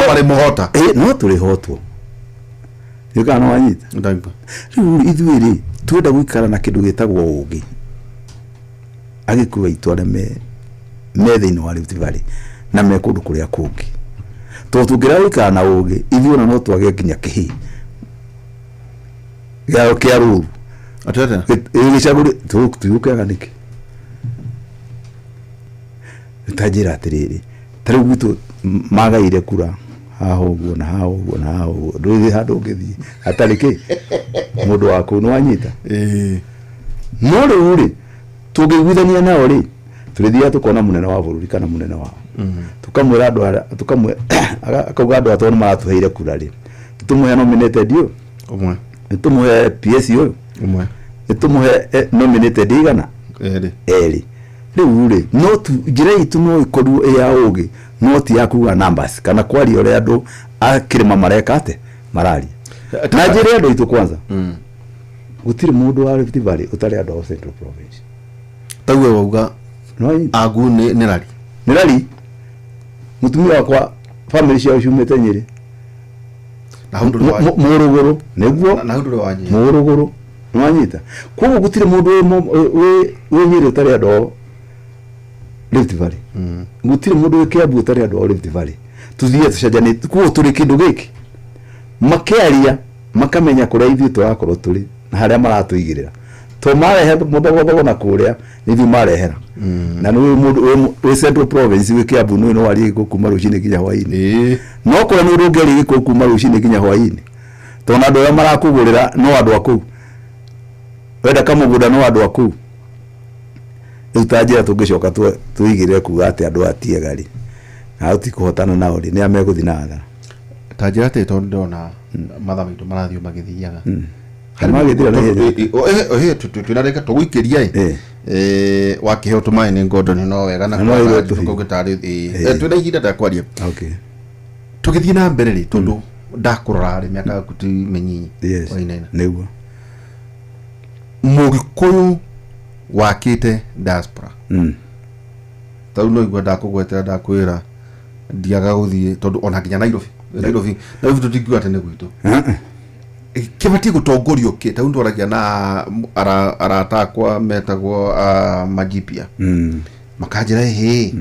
marĩ mũhota. No tũrĩhotwo nĩ kana nĩ wanyita. Ndaigua. Rĩu ithuĩ rĩ, twenda gũikara na kĩndũ gĩtagwo ũgĩ. Agĩkũyũ aitũ arĩa me thĩinĩ wa Rift Valley na me kũndũ kũrĩa kũngĩ, tondũ tũngĩrega gũikara na ũgĩ, ithuĩ ona no twage nginya kĩhĩ gĩa rũru. Atĩ atĩa? Gĩcagũri tũgũkĩaga nĩkĩ? Ta njĩra atĩrĩrĩ, ta rĩu gwitũ magaire kura haha ũguo na haha ũguo na haha ũguo, ndũrĩ handũ ũngĩthiĩ hatarĩ kĩ mũndũ wa kũu, nĩ wanyita? No rĩu rĩ, tũngĩiguithania nao rĩ, tũrĩthiaga tũkona mũnene wa bũrũri kana mũnene wao, tũkamwĩra andũ arĩa tũkamwe akauga andũ aya tondũ nĩ maratũheire kura rĩ, tũmũhe nominated ũyũ Ũmwe. Nĩtũmũhe PS ũyũ. Ũmwe. Nĩtũmũhe nominated igana. Erĩ. Erĩ. Rĩu rĩ, no tu njĩra itũ no ĩkorwo ĩ ya ũgĩ, no ti ya kuga numbers kana kwaria ũrĩa andũ a kĩrĩma mareka atĩ mararia. Na njĩre andũ aitũ kwanza, gũtirĩ mũndũ wa Rift Valley ũtarĩ andũ a Central Province. Tauwe wauga. No. Agu nĩ rari. Nĩ rari. Mũtumia wakwa, family ciao ciumĩte Nyĩrĩ. Na hau ndũrĩ wa Mũrũgũrũ nĩguo. Na hau ndũrĩ wa Nyĩrĩ. Mũrũgũrũ, nĩwanyita? Koguo gũtirĩ mũndũ wĩ Nyĩrĩ ũtarĩ andũ ao Rift Valley. Gũtirĩ mũndũ wĩ Kiambu ũtarĩ andũ ao Rift Valley. Tũthiĩ tũcenjanĩtie, koguo tũrĩ kĩndũ gĩkĩ, makĩaria makamenya kũrĩa ithuĩ tũrakorwo tũrĩ na harĩa maratũigĩrĩra, to marehe mũthogothogo na kũrĩa nĩ ithuĩ marehera. Na nĩ mũndũ wĩ Central Province, wĩ Kiambu, nĩ no warie gĩkũ kuma rũcinĩ nginya hwainĩ. No kũrĩa nĩ ũndũ ũngĩaria gĩkũ kuma rũcinĩ nginya hwainĩ, tondũ andũ arĩa marakũgũrĩra no andũ a kũu, wenda kamũgũnda no andũ a kũu. Rĩu ta njĩra tũngĩcoka tũigĩrĩre kuga atĩ andũ aya ti ega rĩ, na tũtikũhotana nao rĩ, nĩ a megũthiĩ na hathara? Ta njĩra atĩ tondũ ndĩrona mathaa maitũ marathiĩ o magĩthiaga. Na magĩthira na ihenya. Twĩna rĩka tũgũikĩria ĩ. Wakĩheo tũmaĩ nĩ Gordon no wega na Na no ĩrwo tũhiũ. Tũgĩtarĩ twĩna ihinda rĩa kwaria. Tũgĩthiĩ na mbere rĩ, tondũ ndakũrora rĩ, mĩaka yaku ti mĩnyinyi. Wainaina. Nĩguo. Mũgĩkũyũ wakĩte diaspora, ta rĩu no igua ndakũgwetera, ndakwĩra ndiaga gũthiĩ tondũ ona nginya Nairobi, Nairobi, Nairobi tũtingiuga atĩ nĩ gwitũ. Kĩbatiĩ gũtongorio kĩ? Ta rĩu twaragia na arata akwa metagwo Majipia, makanjĩra ĩhĩ,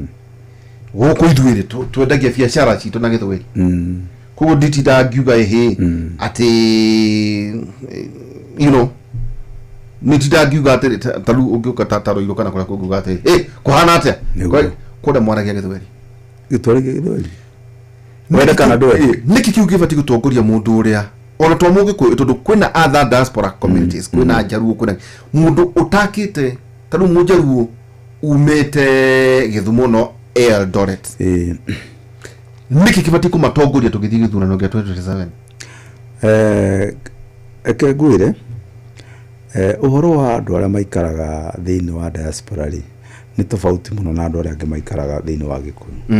gũkũ ithuĩ rĩ, twendagia biacara citũ na gĩthweri, koguo nditindaga ngiuga ĩhĩ atĩ nĩ tindaga ngiuga atĩ ta rĩu ũngĩũka ta Ruiru kana kũrĩa kũngiuga atĩ ĩ kũhana atĩa. Kũrĩa mwaragia gĩthweri. Gĩtwaragia gĩthweri, wende kana ndwende. Nĩkĩ kĩu gĩbatiĩ gũtongoria mũndũ ũrĩa ona to mũgĩkũyũ, tondũ kwĩna other diaspora communities, kwĩna njaruo, kwĩna mũndũ ũtakĩte, ta rĩu mũnjaruo umĩte Gĩthumo no Eldoret? Nĩkĩ kĩbatiĩ kũmatongoria tũgĩthiĩ gĩthurano gĩa 2027? Reke ngwĩre, ũhoro wa andũ arĩa maikaraga thĩinĩ wa diaspora rĩ, nĩ tofauti mũno na andũ arĩa angĩ maikaraga thĩinĩ wa gĩkũyũ.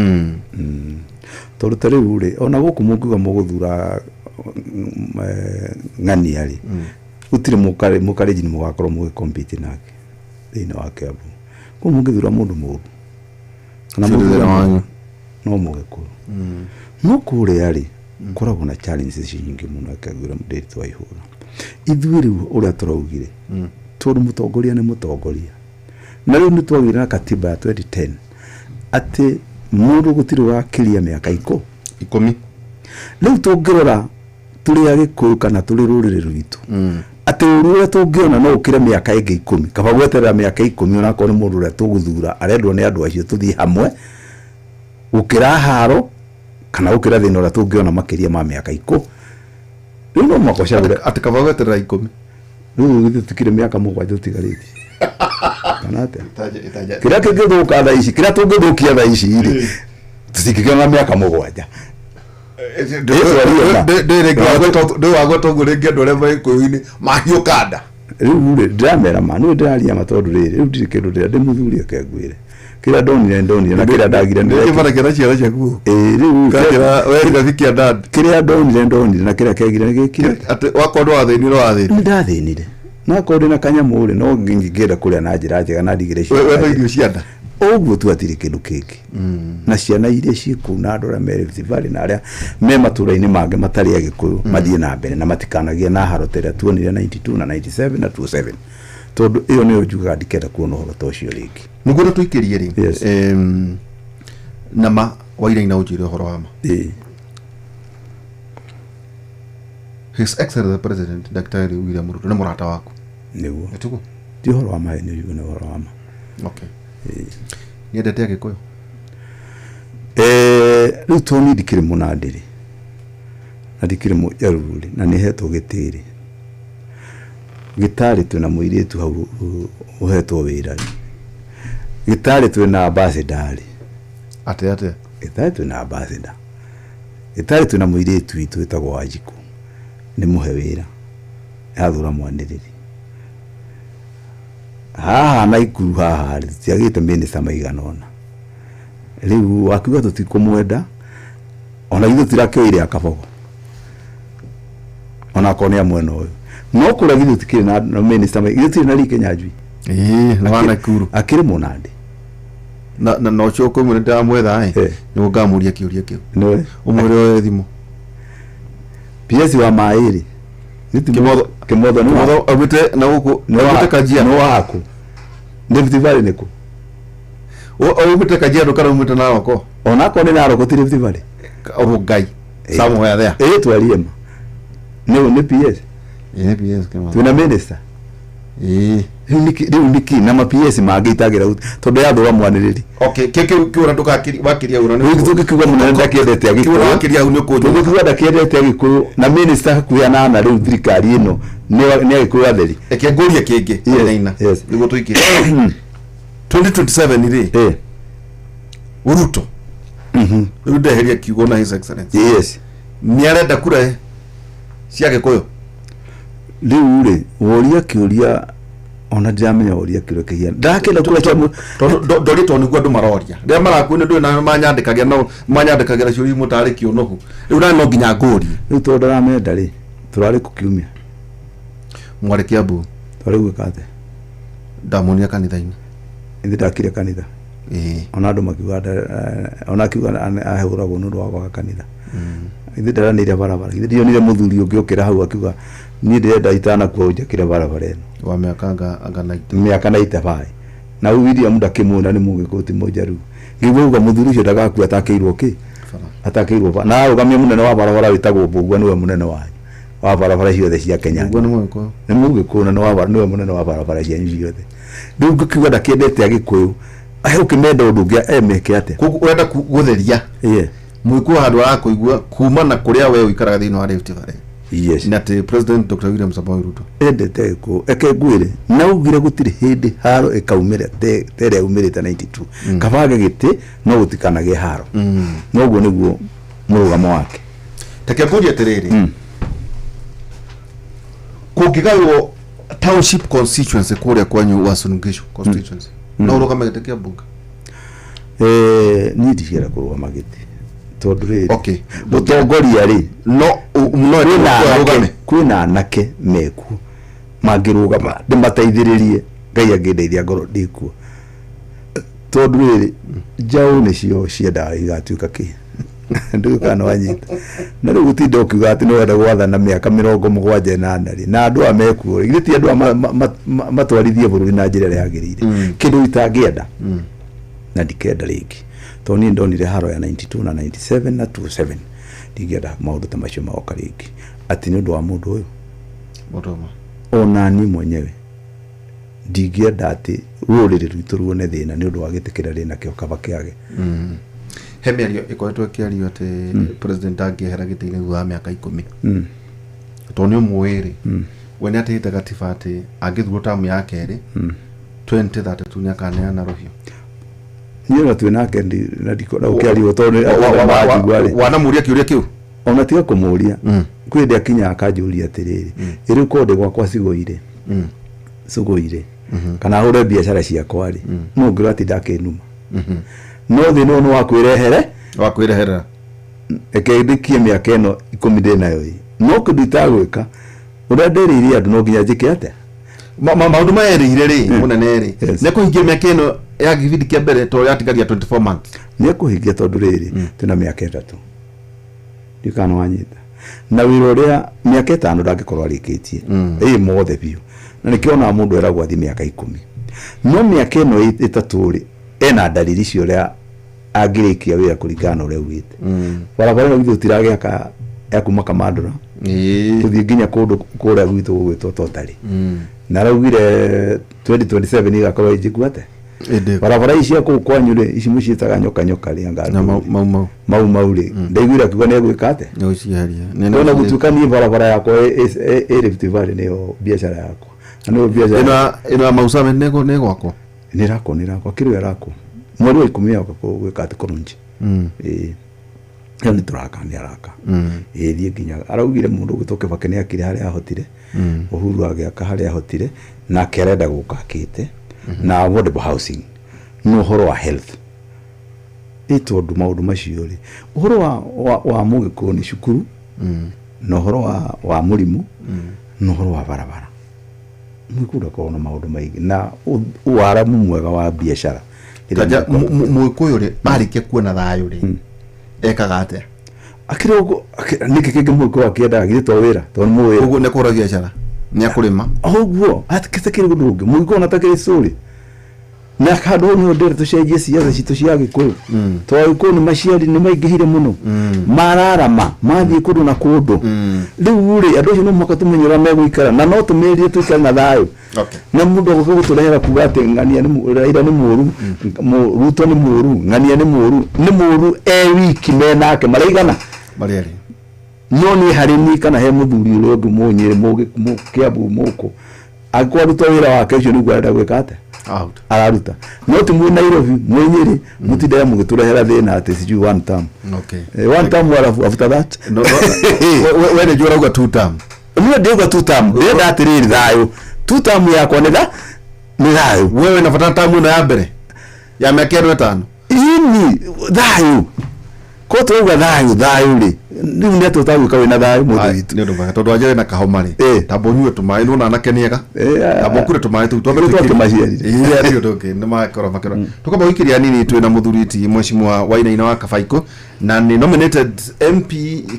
Tondũ ta rĩu rĩ, ona gũkũ mũngiuga mũgũthura ng'ania rĩ, gũtirĩ mũkarenjini mũgakorwo mũgĩ compete nake thĩinĩ wa Kiambu. Koguo mũngĩthura mũndũ mũũru kana Citizen mũthure wanyu. No mũgĩkũyũ. No kũrĩa rĩ, koragwo na challenges nyingĩ mũno. Reke ngwĩre, Ndĩritũ wa ihũra, ithuĩ rĩu ũrĩa tũraugire, tondũ mũtongoria nĩ mũtongoria, na rĩu nĩ twagĩire na katiba ya 2010 atĩ mũndũ gũtirĩ wakĩria mĩaka 10. Rĩu tũngĩrora tũrĩ agĩkũyũ kana tũrĩ rũrĩrĩ rwitũ, atĩ ũru ũrĩa tũngĩona no ũkĩre mĩaka ĩngĩ 10, kaba gweterera mĩaka 10, onakorwo nĩ mũndũ ũrĩa tũgũthura arendwo nĩ andũ acio, tũthiĩ hamwe, gũkĩra haro kana gũkĩra thĩna ũrĩa tũngĩona makĩria ma mĩaka 10. Rĩu no mũhaka ũcagũre. Atĩ kaba gweterera 10. Rĩu githĩ tũtikĩrĩ mĩaka 7 tũtigarĩtie. Kana atĩa? Kĩrĩa kĩngĩthũka thaa ici, kĩrĩa tũngĩthũkia thaa ici rĩ, tũtingĩkĩona mĩaka 7. Ndĩwagweta ũguo rĩngĩ andũ arĩa magĩkũyũ-inĩ mahiũka nda. Rĩu rĩ, ndĩramera ma, nĩwe ndĩraria ma tondũ rĩrĩ, rĩu ndirĩ kĩndũ ndĩra, ndĩ mũthuri eke ngwĩre. Kĩrĩa ndonire ndonire na kĩrĩa ndagire nĩ Rĩngĩ marekera ciana ciaku. Ĩĩ rĩu Kanjĩra we rafiki ya dad. Kĩrĩa ndonire ndonire na kĩrĩa kĩagire nĩ gĩkire. Atĩ wakorwo ndwathĩnire wathĩnire. Nĩ ndathĩnire. No akorwo ndĩna kanyamũ rĩ, no ngĩenda kũrĩa na njĩra njega na ndigĩre ciana. Wetha irio cia nda. Ũguo tu hatirĩ kĩndũ kĩngĩ. Na ciana iria ciĩ kũu na andũ arĩa me Rift Valley na arĩa me matũũra-inĩ mangĩ matarĩ Agĩkũyũ mathiĩ na mbere na matikanagie na haro ta ĩrĩa tuonire 92 na 97 na 27. Tondũ ĩyo nĩyo njugaga ndikenda kuona ũhoro ta ũcio rĩngĩ. Nĩguo na tũikĩrie rĩ. Yes. Na ma Wainaina ũnjĩre ũhoro wa ma. His Excellency the President Daktari William Ruto nĩ mũrata waku. Nĩguo. Nĩtiguo? Ti ũhoro wa maheni ũcio, nĩ ũhoro wa ma. Okay. Nĩendete Agĩkũyũ? Rĩu tondũ niĩ ndikĩrĩ mũnandĩ rĩ, na ndikĩrĩ mũjaruo rĩ, na nĩhetwo gĩtĩ rĩ, gĩtarĩ twĩna mũirĩtu hau ũhetwo wĩra rĩ, gĩtarĩ twĩna ambassador rĩ. Atĩa atĩa? Gĩtarĩ twĩna ambassador. Gĩtarĩ twĩna mũirĩtu witũ wĩtagwo Wanjikũ, nĩ mũhe wĩra, yathũra mwanĩrĩri. Haha Naikuru haha rĩ, tũtiagĩte minister maigana ũna. Rĩu wakiuga tũtikũmwenda, ona ithuĩ tũtirakĩoire akabogo. Ona akorwo nĩ a mwena ũyũ. No kũrĩa githĩ tũtikĩrĩ na minister maigana, githĩ tũtirĩ na Lee Kinyanjui? Ĩĩ, na wa Naikuru. Akĩrĩ mũnandĩ. Na na ũcio ũkũmwĩra ndĩramwetha ĩ, nĩguo ngamũria kĩũria kĩu. Nĩwe. Ũmwĩre oe thimũ. PS wa maĩ rĩ. Kĩmotho. Kĩmotho nĩ wa- Kĩmotho aumĩte na gũkũ, aumĩte Kajiado. Nĩ waku. Rift Valley nĩ kũ? Aumĩte Kajiado kana aumĩte Narok? Ona akorwo nĩ Narok ti Rift Valley. Rongai. Somewhere there. Ĩĩ twarie ma. Nĩ PS. Ĩĩ PS Kĩmotho. Twĩna minister. Ĩĩ. Rĩu nĩkĩ na ma PS mangĩ itagĩra tondũ yathũra mwanĩrĩri. Okay, kĩ kĩũra ndũgakĩria wakĩria ũra. Rĩu tũngĩkiuga mũnene ndakĩendete Agĩkũyũ. Kĩũra wakĩria hau nĩ ũkũnjũra. Tũngĩkiuga ndakĩendete Agĩkũyũ na minister hakuhĩ anana rĩu thirikari ĩno nĩ Agĩkũyũ atheri. Reke ngũrie kĩngĩ. Yes, yes. Nĩguo tũikĩrie. 2027 rĩ. Ruto. Rĩu ndeheria kiugo na His Excellency. Yes. Nĩ arenda kura cia Gĩkũyũ. Rĩu rĩ, woria kĩũria ona ndiramenya woria kĩũria kĩhiana. Ndakĩenda kura cia Tondũ ndoria tondũ nĩguo andũ maroria. Rĩrĩa marakuo nĩ ndũĩ na manyandĩkagĩra no manyandĩkagĩra ciũria imwe tarĩ kĩũnũhu. Rĩu na no nginya ngũrie. Rĩu tondũ ndaramenda rĩ, tũrarĩ kũ kiumia? Mwarĩ Kiambu. Twarĩ gwĩka atĩa? Ndamuonire kanitha-inĩ. Ithe ndakire kanitha. Ĩĩ. Ona andũ makiuga ona akiuga ahũragwo nĩ ũndũ wa kwaga kanitha. Ithe ndaranĩire barabara. Ithe ndionire mũthuri ũngĩ okĩra hau akiuga niĩ ndĩrenda itanakua ũnjakĩre barabara ĩno. Wa mĩaka anga 90. Mĩaka 95. Na rĩu William ndakĩmuona nĩ mũgĩkũyũ ti mũjaruo. Ngĩigua auga mũthuri ũcio ndagakua atakĩirwo kĩ? Atakĩirwo bara. Na arũgamia mũnene wa barabara wĩtagwo Mbũgua nĩwe mũnene wanyu. Wa barabara ciothe cia Kenya. Mbũgua nĩ mũgĩkũyũ. Nĩ mũgĩkũyũ na nĩwe mũnene wa barabara cianyu ciothe. Rĩu ngĩkiuga ndakĩendete Agĩkũyũ. Ahe ũkĩmenda ũndũ ũngĩ emeke atĩa? Koguo ũrenda gũtheria. Mũgĩkũyũ handũ arakũigua kuma na kũrĩa we ũikaraga thĩinĩ wa Rift Valley. Yes. Na atĩ President Dr. William Samoei Ruto. Endete Agĩkũyũ. Eke ngwĩre, na ugire gũtirĩ hĩndĩ haro ĩkaumĩra te ĩrĩa yaumĩrĩte 92. Kabange gĩtĩ no gũtikanagĩe haro. Noguo nĩguo mũrũgamo wake. Reke ngũrie atĩrĩrĩ. Kũngĩgaywo township constituency kũrĩa kwanyu Uasin Gishu constituency. No ũrũgame gĩtĩ kĩa mbunge? Niĩ ndicienda kũrũgama gĩtĩ. Tondũ rĩrĩ. Okay. Mũtongoria rĩ. No, no ũrũgame. Kwĩna anake mekuo mangĩrũgama ndĩmateithĩrĩrie Ngai angĩndeithia ngorwo ndĩkuo. Tondũ rĩrĩ njaũ nĩcio ciendaga igatuĩka kĩ. Ndũĩ kana nĩwanyita. Na rĩu gũtinda ũkiuga atĩ nĩwenda gwathana mĩaka 78 rĩ, na andũ aya mekuo rĩ, githĩ ti andũ aya matwarithie bũrũri na njĩra ĩrĩa yagĩrĩire. Kĩndũ itangĩenda na ndikenda rĩngĩ. Tondũ niĩ ndonire haro ya 92 na 97 na 27. Ndingĩenda maũndũ ta macio magoka rĩngĩ. Atĩ nĩ ũndũ wa mũndũ ũyũ. Mũndũ ũmwe. Ona niĩ mwenyewe ndingĩenda atĩ rũrĩrĩ rwitũ ruone thĩna nĩ ũndũ wa gĩtĩ kĩrĩa rĩ nakĩo kaba kĩage. He mĩario ĩkoretwo ĩkĩario atĩ president angĩehera gĩtĩ-inĩ thutha wa mĩaka 10. Tondũ nĩ ũmũĩ rĩ, We nĩ atĩhĩte gatiba atĩ angĩthurwo tamu ya kerĩ 2032 nĩ akaneana rũhiũ. Niĩ ona twĩ nake na ndikona ũkĩario tondũ wanjigua rĩ. Wanamũria kĩũria kĩu? Ona tiga kũmũria. Kwĩ hĩndĩ akinya akanjũria atĩrĩrĩ, ĩ rĩu korwo ndĩ gwakwa cigũire, cũgũire kana hũre biacara ciakwa rĩ, no ũngĩrora atinda akĩnuma. No thĩna ũyũ nĩ wa kwĩrehere, wa kwĩreherera. Reke ndĩkie mĩaka ĩno 10 ndĩ nayo ĩ, no kĩndũ itagwĩka ũrĩa ndĩrĩirie andũ no nginya njĩke atĩa? Maũndũ maya erĩire rĩ, mũnene rĩ, nĩ kũhingia mĩaka ĩno ya gĩbindi kĩa mbere to yatigaria 24 months. Nĩ ekũhingia tondũ rĩrĩ, twĩna mĩaka 3, ndiũĩ kana nĩwanyita na wĩra ũrĩa mĩaka 5 ndangĩkorwo arĩkĩtie ĩ mothe biũ, na nĩkĩo onaga mũndũ eragwo athiĩ mĩaka 10, no mĩaka ĩno 3 rĩ, ena ndariri cia ũrĩa angĩrĩkia wĩra kũringana na ũrĩa augĩte. Barabara ĩno githĩ tũtiragĩaka ya kuma Kamandũra gũthiĩ nginya kũndũ kũrĩa gwitũ gũgwĩtwo Totari, na araugire 2027 ĩgakorwo ĩ njĩku atĩa? Ĩndĩ. Barabara ici cia kũu kwanyu rĩ, ici mũciĩtaga nyoka nyoka rĩ, anga Na ndũrĩ. mau mau. Mau mau rĩ, ndaiguire akiuga nĩ egwĩka atĩa? Nĩ gũcieheria. Ona gũtuĩka niĩ barabara yakwa ĩ Rift Valley nĩyo biacara yakwa, na nĩyo biacara Ĩno ya Mau Summit nĩ ĩgwakwo? Nĩ ĩrakwo, nĩ ĩrakwo, kĩrĩa ĩrakwo mweri wa 10 yoka gwĩka atĩ kũrunji. Ĩĩ, ĩyo nĩ tũraka, nĩ araka. Ĩĩ, thiĩ nginya araugire mũndũ ũgwĩtwo Kĩbakĩ nĩ akire harĩa ahotire, Uhuru agĩaka harĩa ahotire, nake arenda gũka akĩte na affordable housing na ũhoro wa health. Ĩ tondũ maũndũ macio rĩ, ũhoro wa mũgĩkũyũ nĩ cukuru, na ũhoro wa mũrimũ, na ũhoro wa barabara. Mũgĩkũyũ ndakoragwo na maũndũ maingĩ na waramu mwega wa biacara. Tanja, mũgĩkũyũ rĩ, arĩkia kuona thayũ rĩ, ekaga atĩa? Akĩrĩ ũguo, nĩkĩ kĩngĩ mũgĩkũyũ akĩendaga? Githĩ to wĩra? Tondũ nĩ mũwĩra. Ũguo nĩ kũhũra biacara, nĩ akũrĩma. Ũguo, atakĩrĩ ũndũ ũngĩ. Mũgĩkũyũ ona atakĩrĩ cũrĩ. Na handũ hau nĩho ndĩrenda tũcenjie siasa citũ cia Gĩkũyũ. Tondũ Agĩkũyũ nĩ maciari nĩ maingĩhire mũno. Mararama, mathiĩ kũndũ na kũndũ. Rĩu rĩ, andũ acio no mũhaka tũmenye ũrĩa megũikara, na no tũmerire tũikare na thayũ. Na mũndũ agoka gũtũrehera kuga atĩ ng'ania nĩ Raila nĩ mũũru, Ruto nĩ mũũru, ng'ania nĩ mũũru, nĩ mũũru e wiki me nake maraigana? Marĩ erĩ. No niĩ harĩ niĩ kana he mũthuri ũrĩa ũngĩ Mũnyĩrĩ, Kĩambu, Mũkũ, angĩkorwo aruta wĩra wake ũcio nĩguo arenda gwĩka atĩa? Out. Araruta. No ti mwĩ Nairobi, mwĩ Nyĩrĩ, mũtindaga mũgĩtũrehera thĩna atĩ sijui one term. One term after that. No, no, we nĩ njũĩ ũrauga two term. Niĩ ndĩrauga two term. Ndĩrenda atĩrĩrĩ thayũ. Two term yakwa nĩ nĩ thayũ. We wĩna bata term ĩno ya mbere ya mĩaka ĩno 5. Ĩni, thayũ. Ko tũrauga thayũ, thayũ rĩ. Rĩu nĩ atĩa ũtagwĩka wĩna thayũ mũndũ witũ? Nĩ ũndũ mwega, tondũ wanja wĩna kahoma rĩ. Tamba ũnyue tũmaĩ, nĩwona anake nĩ ega. Tamba ũkure tũmaĩ tũu, twambe Nĩ tũikĩrie. twakĩmaciarire. Ĩĩ, nĩ ũndũ ũngĩ, nĩ makorwo makĩrora. Tũkamba gũikĩria nini twĩna mũthuri ti Mheshimiwa Wainaina wa Kabaikũ, na nĩ nominated MP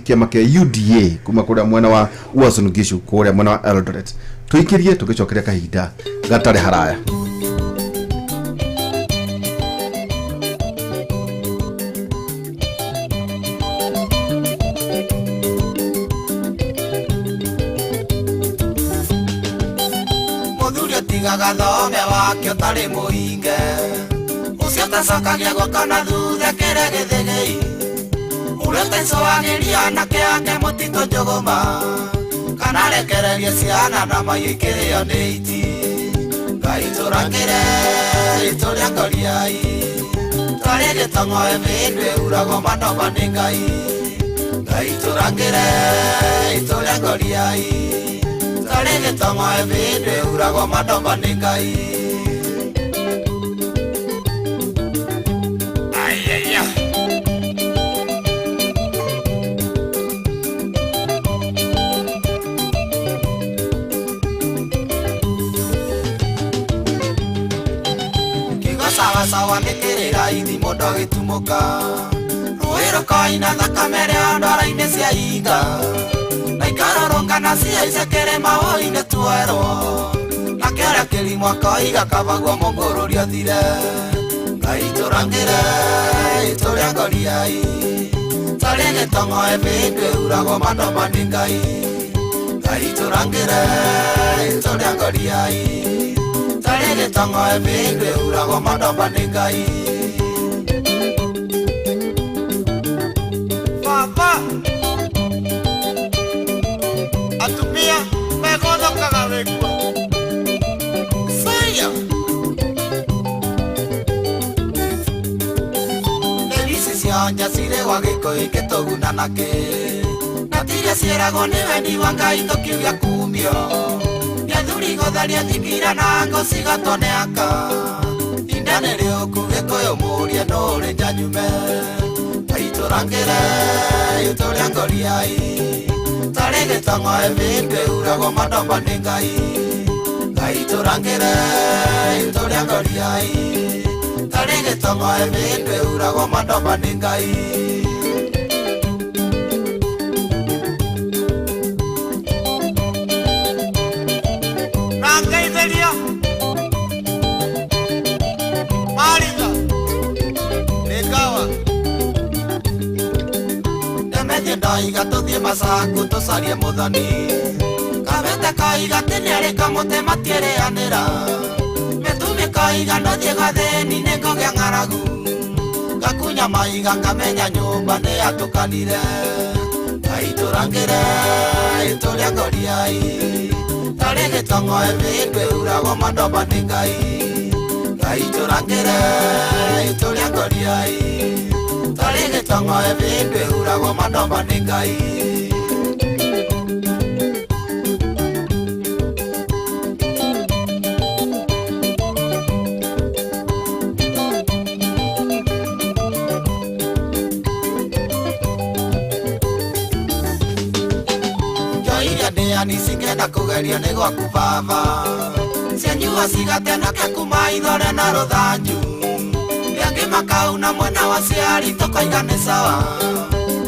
kĩama kĩa UDA kuma kũrĩa mwena wa Uasin Gishu, kũrĩa mwena wa Eldoret. Tũikĩrie tũgĩcokeria kahinda gatarĩ haraya. Mũthuri ũtigaga thome wake ũtarĩ mũhinge, ũcio ũtacokagia guoko na thutha kĩrĩa gĩthĩgĩi, ũrĩa ũtaicũagĩria anake ake mũtitũ njũgũma, kana arekererie ciana na maiũ ikĩrĩo nĩ iti. Ngai tũrakĩre itũrĩa ngoriai, twarĩ gĩtong'oe mĩndũ ĩhuragwo manoma nĩ Ngai. Ngai tũrakĩre itũrĩa ngoriai, twarĩ gĩtong'oe mĩndũ ĩhuragwo manoma nĩ Ngai. Ayaya. Kiugo sawa sawa nĩ kĩrĩra ithi mũndũ agĩtumũka, rũĩ rũkoina thakame rĩo ndwara-inĩ cia ihinga, na ikarũrũngana ciaice kĩrĩma hũi-inĩ tuoerwo, na kĩoria kĩrimũ akoiga kabaguo mũngũrũri athire. Ngai tũrangĩre itũrĩa ngoriai, tarĩ gĩtong'oe mĩndũ ĩhuragwo manoma nĩ Ngai. Ngai tũrangĩre itũrĩa ngoriai, tarĩ gĩtong'oe mĩndũ ĩhuragwo manoma nĩ Ngai. Baba, atumia megothũkaga Mũgwanja cirĩ gwa Gĩkũyũ ikĩtũguna nakĩ. Na tiria ciĩragwo nĩ wendi wa Ngai tũkiuga kumio. Nĩ athuri gũtharia thikira na ngo cigatwo nĩ aka. Inda nĩ rĩũku Gĩkũyũ mũrie nũrĩ njanyume. Aitũrangĩre itũrĩa ngoriai. Tarĩ gĩtong'o ĩbĩndĩ uragwo madomba nĩ Ngai. Aitũrangĩre itũrĩa ngoriai. Tarĩ gĩtong'o ĩbĩndĩ uragwo madomba nĩ Ngai. Nangeithĩria Mariga Rĩkawa Ndemethie ndoiga tũthiĩ Masaku tũcarie mũthoni. Kabete koiga atĩ nĩarĩ kamũtĩ matiĩrĩanĩra. Mĩtumĩ koiga ndũthiĩ gathĩni nĩngũgĩa ng'aragu. Gakunya maiga kamenya nyũmba nĩyatũkanire. Aitũrangĩre itũrĩa ngoriai. Tarĩ gĩtong'o ĩbĩndĩ uragwo madomba nĩ Ngai. Aitũrangĩre itũrĩa ngoriai. Tarĩ gĩtong'o ĩbĩndĩ uragwo madomba nĩ Ngai. Njoiria ndĩani cingĩenda kũgerio nĩ gwaku baba. Cianyua cigatenake kuma ithore na rũthanju. Rĩangĩ makauna mwena wa ciari tũkoiga nĩ sawa.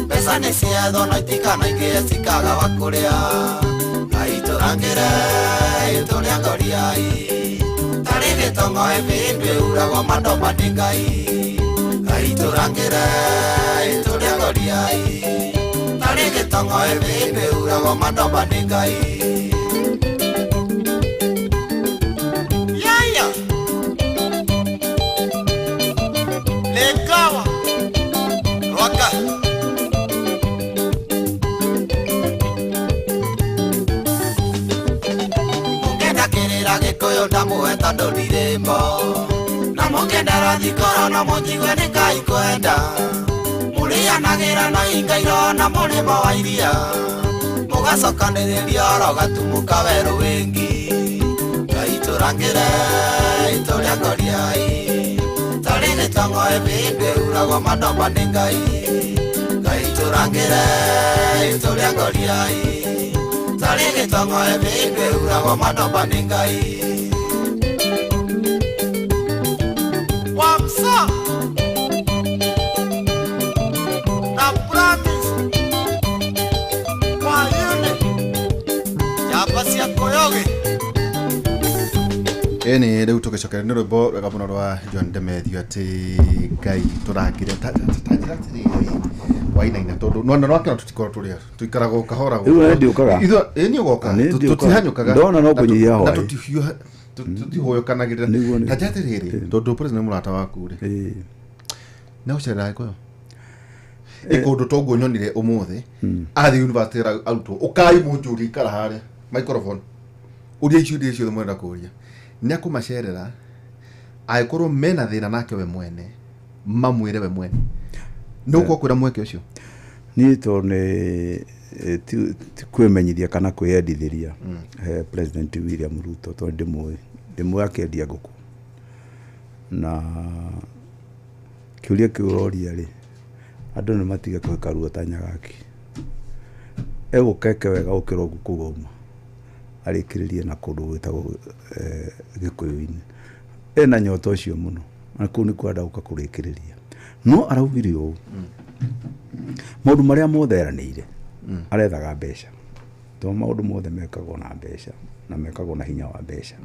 Mbeca nĩ ciethwo no itikanaingĩhe cikaga wa kũrĩa. Aitũrangĩre itũrĩa ngoriai. Tarĩ gĩtong'o ĩbĩndĩ uragwo madomba nĩ Ngai. Aitũrangĩre itũrĩa ngoriai. Tarĩ gĩtong'o ĩbĩndĩ uragwo madomba nĩ Ngai. Yaya Lekawa Rwaka Mũngĩenda kĩrĩra Gĩkũyũ ndamũhe tondũ ndirĩ mo. Na mũngĩenda rathikoro no mũnjigue nĩ Ngai kwenda. Mũrĩanagĩra na hinga irona mũrĩmo wa iria. Mũgacokanĩrĩria oro gatumuka werũ wĩngi. Ngai tũrangĩre itũrĩa ngoriai. Tarĩ gĩtong'o ĩbĩndĩ uragwo madomba nĩ Ngai. Ngai tũrangĩre itũrĩa ngoriai. Tarĩ gĩtong'o ĩbĩndĩ uragwo madomba nĩ Ngai. Wamsa na Promise kwa yune njamba cia Koyoge. Ĩni rĩu tũgĩcokeria nĩ rwĩmbo rwega mũno rwa John Demethew atĩ Ngai tũrangĩre ta njĩra atĩrĩrĩ wainaina tondũ no no akĩona tũtikorwo tũrĩ tũikaraga o kahora Rĩu we ndiũkaga. Ithuĩ ĩ nĩ ũgoka Nĩ ndiũkaga. Tũtihanyũkaga Ndona no Na kũnyihia na hwaĩ. Tũtihuhũkanagĩrĩra. Nĩguo nĩguo. Ta njĩra atĩrĩrĩ tondũ president nĩ mũrata waku rĩ Ĩĩ. nĩ gũcerera Gĩkũyũ ĩ kũndũ toguo nyonire ũmũthĩ athiĩ university arutwo ũkai mũnjũrie ikara harĩa microphone ũria icio iria ciothe mũrenda kũria nĩ akũmacerera angĩkorwo mena thĩna nake we mwene mamwĩre we mwene nĩ ũkorwo kwĩra mweke ũcio Niĩ tondũ nĩ ti kwĩmenyithia kana kwĩyendithĩria he President William Ruto tondũ ndĩmũĩ ndĩmũĩ akĩendia ngũkũ na kĩũria kĩu ũroria rĩ andũ nĩ matige kũhĩka ruo ta Nyagaki egũka eke wega gũkĩra ũguo kũu auma arĩkĩrĩrie na kũndũ gwĩtagwo Gĩkũyũ-inĩ ena nyota ũcio mũno na kũu nĩkuo arenda gũka kũrĩkĩrĩria no araugire ũũ maũndũ marĩa mothe eranĩire arethaga mbeca tondũ maũndũ mothe mekagwo na mbeca na mekagwo na hinya wa mbeca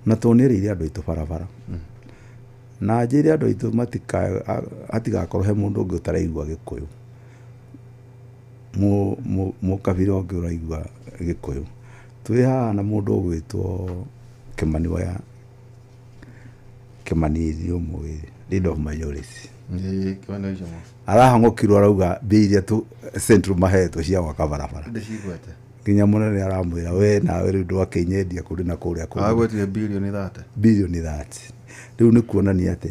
na tondũ nĩerĩire andũ aitũ barabara na njĩre andũ aitũ hatigakorwo he mũndũ ũngĩ ũtaraigua Gĩkũyũ mũkabira ũngĩ ũraigua Gĩkũyũ twĩ haha na mũndũ ũgwĩtwo Kĩmani wa Kĩmani Thiũmũ leader of majority Kĩmani ũcio arahang'ũkirwo arauga mbia iria tu Central mahetwo cia gwaka barabara ndĩcigwete nginya mũnene aramwĩra we nawe rĩu ndwakĩnyendia kũrĩ na kũrĩa kũngĩ agwetire bilioni 30 bilioni 30 rĩu nĩ kuonania atĩ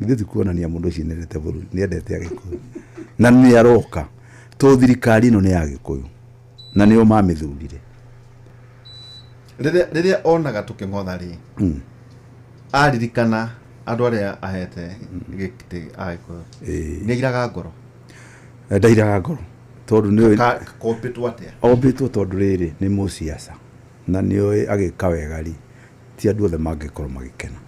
Githĩ ti kuonania mũndũ ũcio nĩendete bũrũri, nĩendete Agĩkũyũ na nĩ aroka to thirikari ĩno nĩ ya Gĩkũyũ na nĩo mamĩthurire. Rĩrĩa onaga tũkĩng'otha rĩ, aririkana andũ arĩa ahete gĩtĩ Agĩkũyũ, nĩ airaga ngoro? Ndairaga ngoro tondũ nĩoĩ. Kombĩtwo atĩa? Ombĩtwo tondũ rĩrĩ nĩ mũciaca na nĩoĩ agĩka wega rĩ, ti andũ othe mangĩkorwo magĩkena,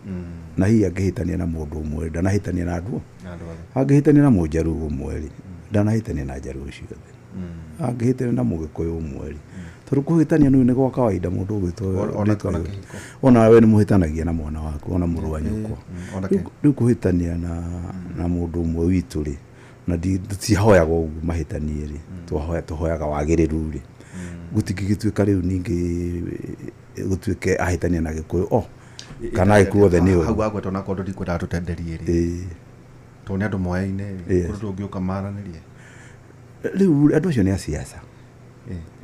na hihi angĩhĩtania na mũndũ ũmwe ndanahĩtania na andũ. Na andũ othe. Angĩhĩtania na mũnjaruo ũmwe rĩ, ndanahĩtania na njaruo ciothe. Angĩhĩtania na mũgĩkũyũ ũmwe rĩ, tondũ kũhĩtania nĩ gwa kawaida mũndũ ũgwĩtwo Ona rĩtwa ona rĩu. kĩhiko. Ona we nĩ mũhĩtanagia na mwana waku, ona mũrũ wa nyũkwa. Ona Rĩu kũhĩtania na mũndũ ũmwe witũ rĩ, na tũtihoyaga ũguo mahĩtanie rĩ, tũhoyaga wagĩrĩru rĩ, gũtingĩgĩtuĩka rĩu ningĩ gũtuĩke ahĩtania na Gĩkũyũ o kana Agĩkũyũ othe nĩ hau ũru. Wagweta ona korwo ndikwendaga tũtenderie rĩ, tondũ nĩ andũ moyaine rĩ, kũrĩ tũngĩũka maranĩrie. Rĩu andũ acio nĩ a siasa.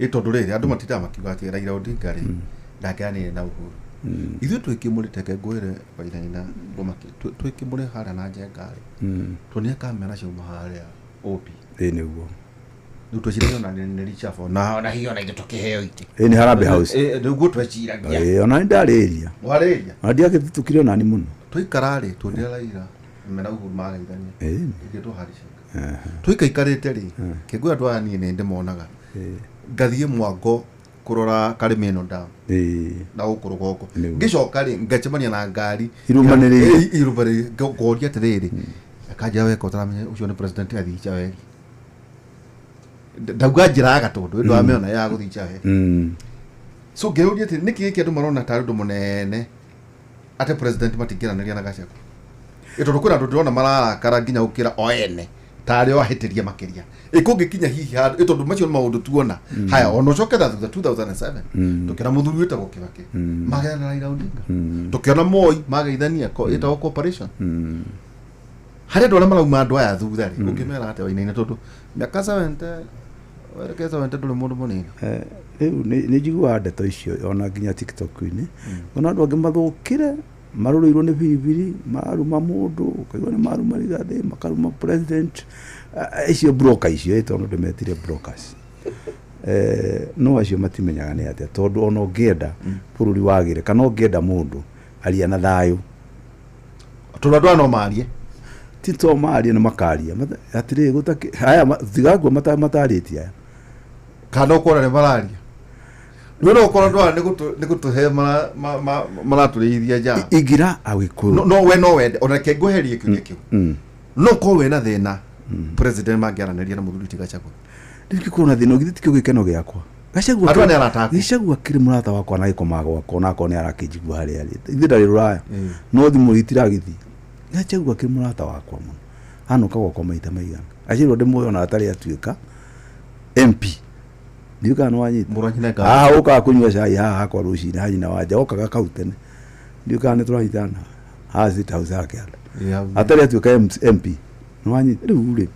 Ĩ tondũ rĩrĩ, andũ matindaga makiuga atĩ Raila Odinga rĩ, ndangĩaranĩire na Uhuru. Ithuĩ twĩkĩmũrĩ, teke ngwĩre Wainaina ngũmaki, twĩkĩmũrĩ harĩa na Njenga rĩ, tuonie kamera ciauma harĩa OP. Ĩ nĩguo. Rĩu tweciragia ona nĩ reshuffle na hihi ona ithuĩ tũkĩheo itĩ. Ĩ nĩ Harambee House. Ĩ, nĩguo tweciragia. Ĩ, ona nĩ ndarĩria. Warĩria. Ona ndiagĩthutũkire onani mũno. Twaikara rĩ, tuonire Raila mena Uhuru mageithania. Ithuĩ tũhariceka tũikaikarĩte rĩ, kĩngũĩ andũ aya niĩ nĩ ndĩmonaga ngathiĩ mwango kũrora Karĩma ĩno dam na gũkũ rũgongo. Ngĩcoka rĩ, ngacemania na ngari Irũmanĩrĩire. Ĩ, irũmanĩrĩire. Ngoria atĩrĩrĩ, akanjĩra weka ũtaramenya ũcio nĩ president athiĩ Chaweri. Ndauga njĩra ya Gatũndũ ĩndũ amĩona ya gũthiĩ Chaweri. So ngĩũria atĩ nĩkĩ gĩkĩ andũ marona tarĩ ũndũ mũnene atĩ president matingĩaranĩria na Gachagua? Ĩ tondũ kwĩna andũ ndĩrona mararakara nginya gũkĩra o ene tarĩ o ahĩtĩria makĩria. Ĩ kũngĩkinya hihi handũ, ĩ tondũ macio nĩ maũndũ tuona haya, ona ũcoke na thutha 2007 tũkĩona mũthuri wĩtagwo Kibaki magethana na Raila Odinga, tũkĩona Moi mageithania ĩtagwo cooperation. Harĩ andũ arĩa marauma andũ aya thutha rĩ, ũngĩmera atĩa Wainaina, tondũ mĩaka 70 werekee 70 ndũrĩ mũndũ mũnini? Rĩu nĩ njiguaga ndeto icio ona nginya TikTok-inĩ, ona andũ angĩ mathũkĩre marũrĩirwo nĩ biribiri, mararuma mũndũ, ũkaigua nĩ maruma Rigathĩ, makaruma president. Icio broker icio, tondũ ndĩmetire brokers. No acio matimenyaga nĩ atĩa, tondũ ona ũngĩenda bũrũri wagĩre kana ũngĩenda mũndũ aria na thayũ. Tondũ andũ aya no marie. Ti to marie, nĩ makaria. Atĩrĩrĩ, haya tigakua matarĩtie aya. Kana ũkona nĩ mararia, rĩu no ũkora andũ aya nĩ gũtũhe maratũrĩithia nja. Ingĩra Agĩkũyũ. No we no wende, ona reke ngweherie kĩũria kĩu, no ũkorwo wĩna thĩna president mangĩaranĩria na mũthuri ti Gachagua? Rĩu ngĩkorwo na thĩna, githĩ tikĩo gĩkeno gĩakwa? Gachagua Andũ aya nĩ arata aku. Gachagua akĩrĩ mũrata wakwa na gĩkoma gwakwa, ona akorwo nĩ arakĩnjigua harĩa arĩ, ithuĩ ndarĩ rũraya, no thimũ itiragĩthiĩ. Gachagua akĩrĩ mũrata wakwa mũno, anoka gwakwa maita maigana. Gachagua ndĩmũĩ ona atarĩ atuĩka MP, ndiũĩ kana nĩ wanyita. Mũrũ wa nyina. Haha ũkaga kũnyua cai haha hakwa rũcinĩ, ha nyina wanja okaga kau tene, ndiũĩ kana nĩ tũranyitana haha State House haha kĩanda atarĩ atuĩka MP, nĩ wanyita. Rĩu rĩ,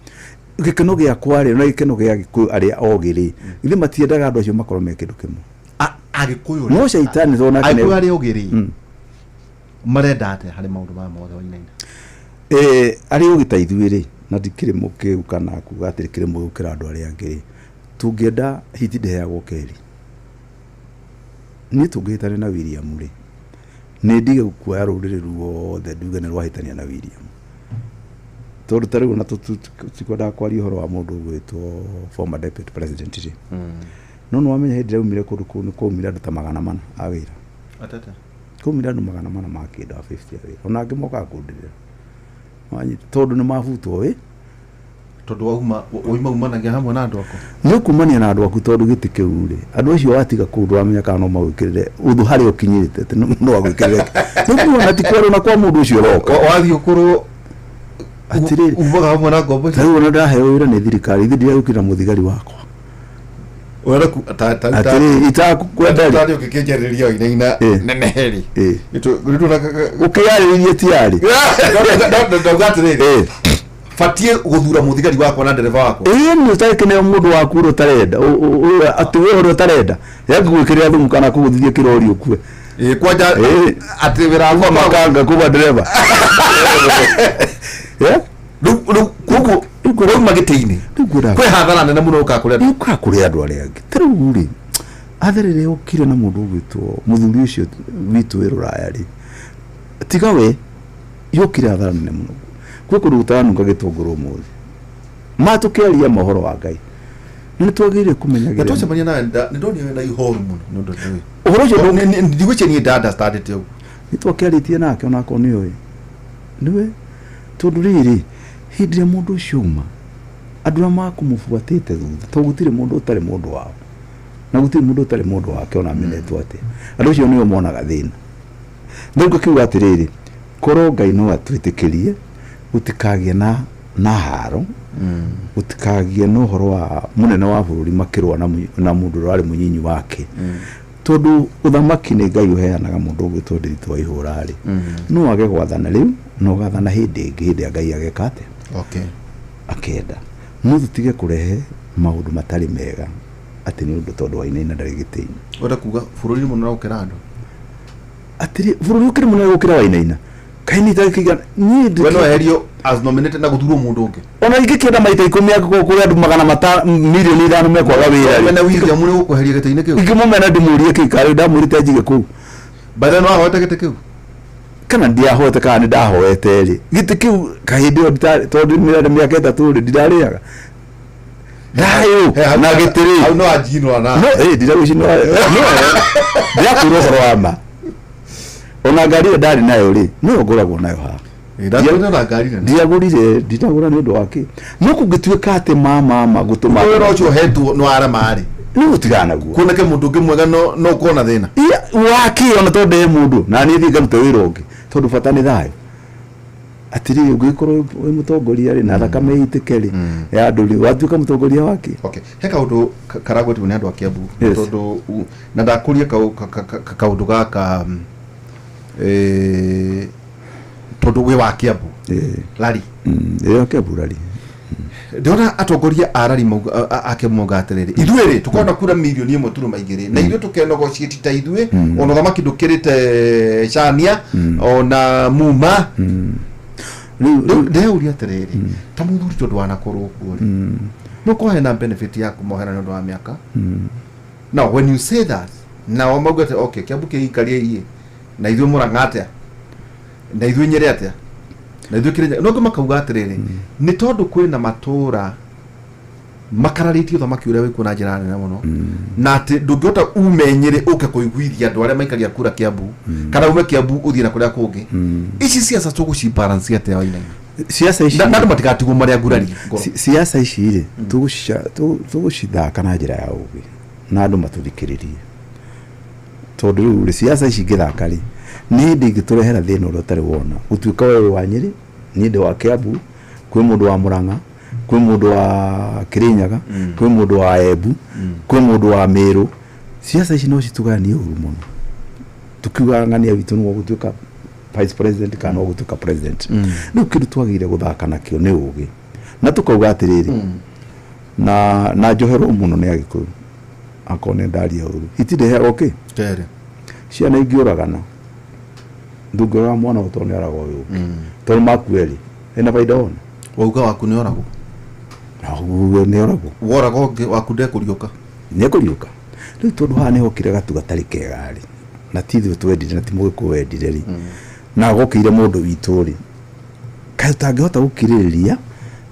gĩkeno gĩakwa rĩ, na gĩkeno gĩa Gĩkũyũ arĩa ogĩ rĩ, ithuĩ matiendaga andũ acio makorwo me kĩndũ kĩmwe. Agĩkũyũ No caitani tondũ nake Agĩkũyũ arĩa ũgĩ rĩ, marenda atĩa harĩ maũndũ maya mothe, Wainaina? Arĩa ũgĩ ta ithuĩ rĩ, na ndikĩrĩ mũkĩgu kana kuga atĩ kĩrĩ mũgĩ gũkĩra andũ arĩa angĩ rĩ, tũngĩenda hiti ndĩheagwo kerĩ. Niĩ tũngĩhĩtania na William rĩ, nĩ ndige kuoya rũrĩrĩ ruothe nduge nĩ rwahĩtania na William, tondũ ta rĩu ona tikwendaga kwaria ũhoro wa mũndũ ũgwĩtwo former deputy president rĩ, no nĩ wamenya hĩndĩ ĩrĩa aumire kũndũ kũu nĩ kwaumire andũ ta 400 a wĩra. Atete. Kwaumire andũ 400 ma kĩndũ a 50 a wĩra, ona angĩ mokaga kũndĩrĩra. Wanyita? Tondũ nĩ mabutwo wĩ Tondũ wauma wauma umanagia hamwe na andũ aku. Nĩ ũkumania na andũ aku, tondũ gĩtĩ kĩu rĩ, andũ acio watiga kũu ndũramenya kana no magwĩkĩrĩre ũthũ harĩa ũkinyĩte, atĩ no agwĩkĩrĩre nĩ kuona ti kwerũ na kwa mũndũ ũcio ũroka. Wathiĩ ũkũrwo Atĩrĩrĩ, umaga hamwe na ngombo. Ta rĩu ona ndaheo wĩra nĩ thirikari, ithuĩ ndiragũkĩra mũthigari wakwa. Ũrenda ku ta ta ta Atĩrĩrĩ, itakwenda rĩ. Tarĩ ũngĩkĩnjarĩria Wainaina nenehe rĩ. Ũkĩarĩrĩrie tiarĩ. Ndauga atĩrĩrĩ, batiĩ gũthura mũthigari wakwa na ndereba wakwa. Ĩĩ, nĩ ũtakĩneo mũndũ waku ũrĩa ũtarenda, atĩ we ũrĩa ũtarenda yangĩgwĩkĩrĩra thumu kana kũgũthithia kĩrori ũkue. Ĩ kwanja atĩ wĩra kuma wakwa makanga, kuma ndereba. Eh? Rĩu koguo wauma gĩtĩ-inĩ, Rĩu ngwĩra kwĩ hathara nene mũno ũkaga kũrĩ andũ. Ũkaga kũrĩ andũ arĩa angĩ. Ta rĩu rĩ, athe rĩrĩa ũkire na mũndũ ũgwĩtwo mũthuri ũcio witũ wĩ rũraya rĩ, tiga we, yokire hathara nene mũno. Gwĩ kũndũ gũtaranunga gĩtũngũrũ ũmũthĩ. Ma tũkĩaria mohoro wa Ngai, na nĩ twagĩrĩire Na kũmenyagĩrĩra. twacemania nawe nĩ ndonire wĩna ihoru mũno nĩ ũndũ ũyũ. Ũhoro ũcio Ndigwĩciria niĩ nda understandĩte ũguo. Nĩ twakĩarĩtie nake onakorwo nĩ oĩ. Nĩwe tondũ rĩrĩ, hĩndĩ ĩrĩa mũndũ ũcio auma, andũ arĩa makũmũbuatĩte thutha, tondũ gũtirĩ mũndũ ũtarĩ mũndũ wao, na gũtirĩ mũndũ ũtarĩ mũndũ wake ona amenetwo atĩa. Andũ acio nĩo monaga thĩna. Rĩu ngakiuga atĩrĩrĩ, korwo Ngai no atwĩtĩkĩrie gũtikagĩe na haro, gũtikagĩe na ũhoro wa mũnene wa bũrũri makĩrũa na mũndũ ũrĩa warĩ mũnyinyi wake. Tondũ ũthamaki nĩ Ngai ũheanaga mũndũ ũgwĩtwo Ndiritu wa Ihũra rĩ, no age gwathana rĩu, no gathana hĩndĩ ĩngĩ, hĩndĩ ya Ngai ageka atĩa? Akenda. No tũtige kũrehe maũndũ matarĩ mega atĩ nĩ ũndũ tondũ Wainaina ndarĩ gĩtĩ-inĩ. Ũrenda kuga bũrũri nĩ mũnene gũkĩra andũ? Atĩrĩ, bũrũri ũkĩrĩ mũnene gũkĩra Wainaina. Kaĩ niĩ itakĩigana, niĩ ndĩ- We no eherio as nominated na gũthurwo mũndũ ũngĩ. Ona ingĩkĩenda maita 10 angĩkorwo kũrĩ andũ magana milioni 5 mekwaga wĩra rĩ. Mena William nĩ gũkweheria gĩtĩ-inĩ kĩu. Ingĩmũmena ndĩmũrie kĩ karĩ ndamwĩrĩte njige kũu. By the way, no ahoete gĩtĩ kĩu? Kana ndiahoete kana nĩ ndahoete rĩ. Gĩtĩ kĩu kahĩndĩ ĩyo tondũ nĩ mĩaka 3 rĩ, ndirarĩaga. Thayũ na gĩtĩ rĩ. Hau no anjinwo na. No, ndiragũcinwo. No, ndĩrakwĩra ũhoro wa ma. Ona ngari ĩyo ndarĩ nayo rĩ, nĩyo ngoragwo nayo haha. Ndakwĩra na ngari nene. Ndiagũrire, ndinagũra nĩ ũndũ wa kĩ. No kũngĩtuĩka atĩ mama gũtũma Wĩra ũcio ũhetwo nĩ warema rĩ. Nĩ gũtigana naguo. Kuoneke mũndũ ũngĩ mwega no ũkorwo na thĩna. Ia, wa kĩ ona tondũ nde mũndũ, na niĩ thiĩ ngarute wĩra ũngĩ, tondũ bata nĩ thayũ. Atĩrĩrĩ, ũngĩgĩkorwo wĩ mũtongoria rĩ, na thakame ĩitĩke rĩ, ya andũ rĩ, watuĩka mũtongoria wa kĩ? Okay. He kaũndũ karagwetirwo nĩ andũ a Kiambu, tondũ na ndakũria kaũndũ gaka, tondũ wĩ wa Kiambu. Rari. Wĩ wa Kiambu, rari. Ndĩrona atongoria a rari a Kiambu mauga atĩrĩrĩ, ithuĩ rĩ, tũkona kura milioni ĩmwe turuma igĩrĩ, na ithuĩ tũkenogocia ti ta ithuĩ, ona ũthamaki ndũkĩrĩte Cania, ona Muma. Rĩu ndĩreuria atĩrĩrĩ, ta mũthuri tondũ wanakorwo kuo rĩ, no korwo hena benefit yaku mohera nĩ ũndũ wa mĩaka. Now when you say that, nao mauga atĩ okay, Kiambu kĩikarie iĩ, na ithuĩ Mũrang'a atĩa, na ithuĩ Nyĩrĩ atĩa, na ithuĩ Kĩrĩnyaga. No makauga atĩrĩrĩ, nĩ tondũ kwĩna matũũra makararĩtie ũthamaki ũrĩa wĩkuo na njĩra nene mũno, na atĩ ndũngĩhota ume Nyĩrĩ ũke kũiguithia andũ arĩa maikagia kura Kiambu, kana ume Kiambu ũthiĩ na kũrĩa kũngĩ. Ici siasa tũgũcibalance atĩa Wainaina? Siasa ici Na andũ matigatigwo marĩa ngurari ngoro. Siasa ici rĩ, tũgũcithaka na njĩra ya ũgĩ, na andũ matũthikĩrĩrie. Tondũ rĩu rĩ, siasa ici ingĩthaka rĩ, nĩ hĩndĩ ingĩtũrehera thĩna ũrĩa ũtarĩ wona. Gũtuĩka we wĩ wa Nyĩrĩ, niĩ ndĩ wa Kiambu, kwĩ mũndũ wa Mũrang'a, kwĩ mũndũ wa Kĩrĩnyaga, kwĩ mũndũ wa Embu, kwĩ mũndũ wa Mĩrũ. Siasa ici no citũgayanie ũru mũno. Tukiugaga ng'ania witũ nĩwe ũgũtuĩka vice president kana nĩwe ũgũtuĩka president. Rĩu kĩndũ twagĩrĩire gũthaka nakĩo nĩ ũgĩ. Na tũkauga atĩrĩrĩ, na njoherwo mũno nĩ Agĩkũyũ. Akorwo nĩ ndaria ũru. Hiti ndĩheagwo kĩ? Kerĩ. Ciana ingĩũragana, ndũngĩũraga mwana ũyũ tondũ nĩ oragwo ũyũ ũngĩ. Tondũ makua erĩ, ena baida wona? Wauga waku nĩ oragwo? Naguo nĩ oragwo. Woraga ũngĩ waku ndekũriũka? Nĩ ekũriũka. Rĩu tondũ haha nĩ hokire gatu gatarĩ kega rĩ, na ti ithuĩ twendire, na ti Mũgĩkũyũ wendire rĩ, na gokĩire mũndũ witũ rĩ, kaĩ tũtangĩhota gũkirĩrĩria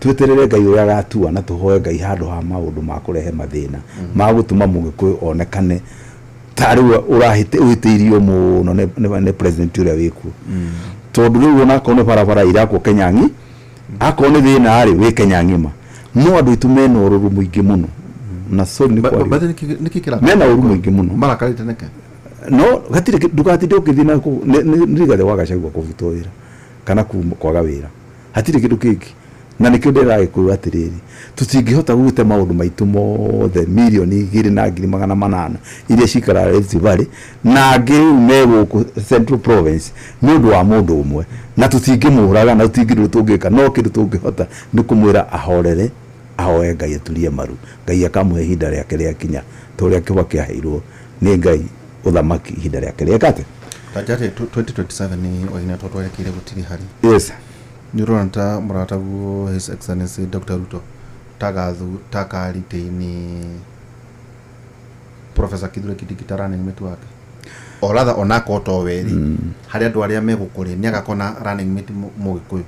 tweterere Ngai ũrĩa agatua, na tũhoe Ngai handũ ha maũndũ ma kũrehe mathĩna, ma gũtũma Mũgĩkũyũ onekane ta rĩu ũhĩtĩirio mũno nĩ president ũrĩa wĩkuo. Tondũ rĩu onakorwo nĩ barabara irakwo Kenya ng'i, akorwo nĩ thĩna rĩ, wĩ Kenya ng'ima. No andũ aitũ mena ũrũrũ mũingĩ mũno. Na sorry nĩ kwaria. But nĩkĩ kĩra- Mena ũru mũingĩ mũno. Marakarĩte nĩkĩ? No, gatirĩ ndũgatinde ũkĩthiĩ na kũu, nĩ Rigathĩ wa Gachagua kũbutwo wĩra kana kwaga wĩra. Hatirĩ kĩndũ kĩngĩ. Na nĩkĩo ndĩraga Gĩkũyũ atĩrĩrĩ, tũtingĩhota gũte maũndũ maitũ mothe milioni igĩrĩ na ngiri magana manana iria cikaraga Rift Valley, na angĩ rĩu me gũkũ Central Province nĩ ũndũ wa mũndũ ũmwe, na tũtingĩmũraga na tũtingĩ ũndũ tũngĩka, no kĩndũ tũngĩhota nĩ kũmwĩra ahorere, ahoe Ngai aturie maru, Ngai akamũhe ihinda rĩake rĩakinya, ta ũrĩa Kibaki aheirwo nĩ Ngai ũthamaki ihinda rĩake rĩeka atĩa? Tajate 2027 nĩ Wainaina tondũ twerekeire gũtirĩ hari. Yes. Nĩ ũrona ta mũrataguo His Excellency Dr. Ruto tagathu takaritaini Professor Kithure Kindiki ta running mate wake, or rather onakorwo to weri harĩ andũ arĩa megũkũrĩ nĩ agakorwo na running mate mũgĩkũyũ,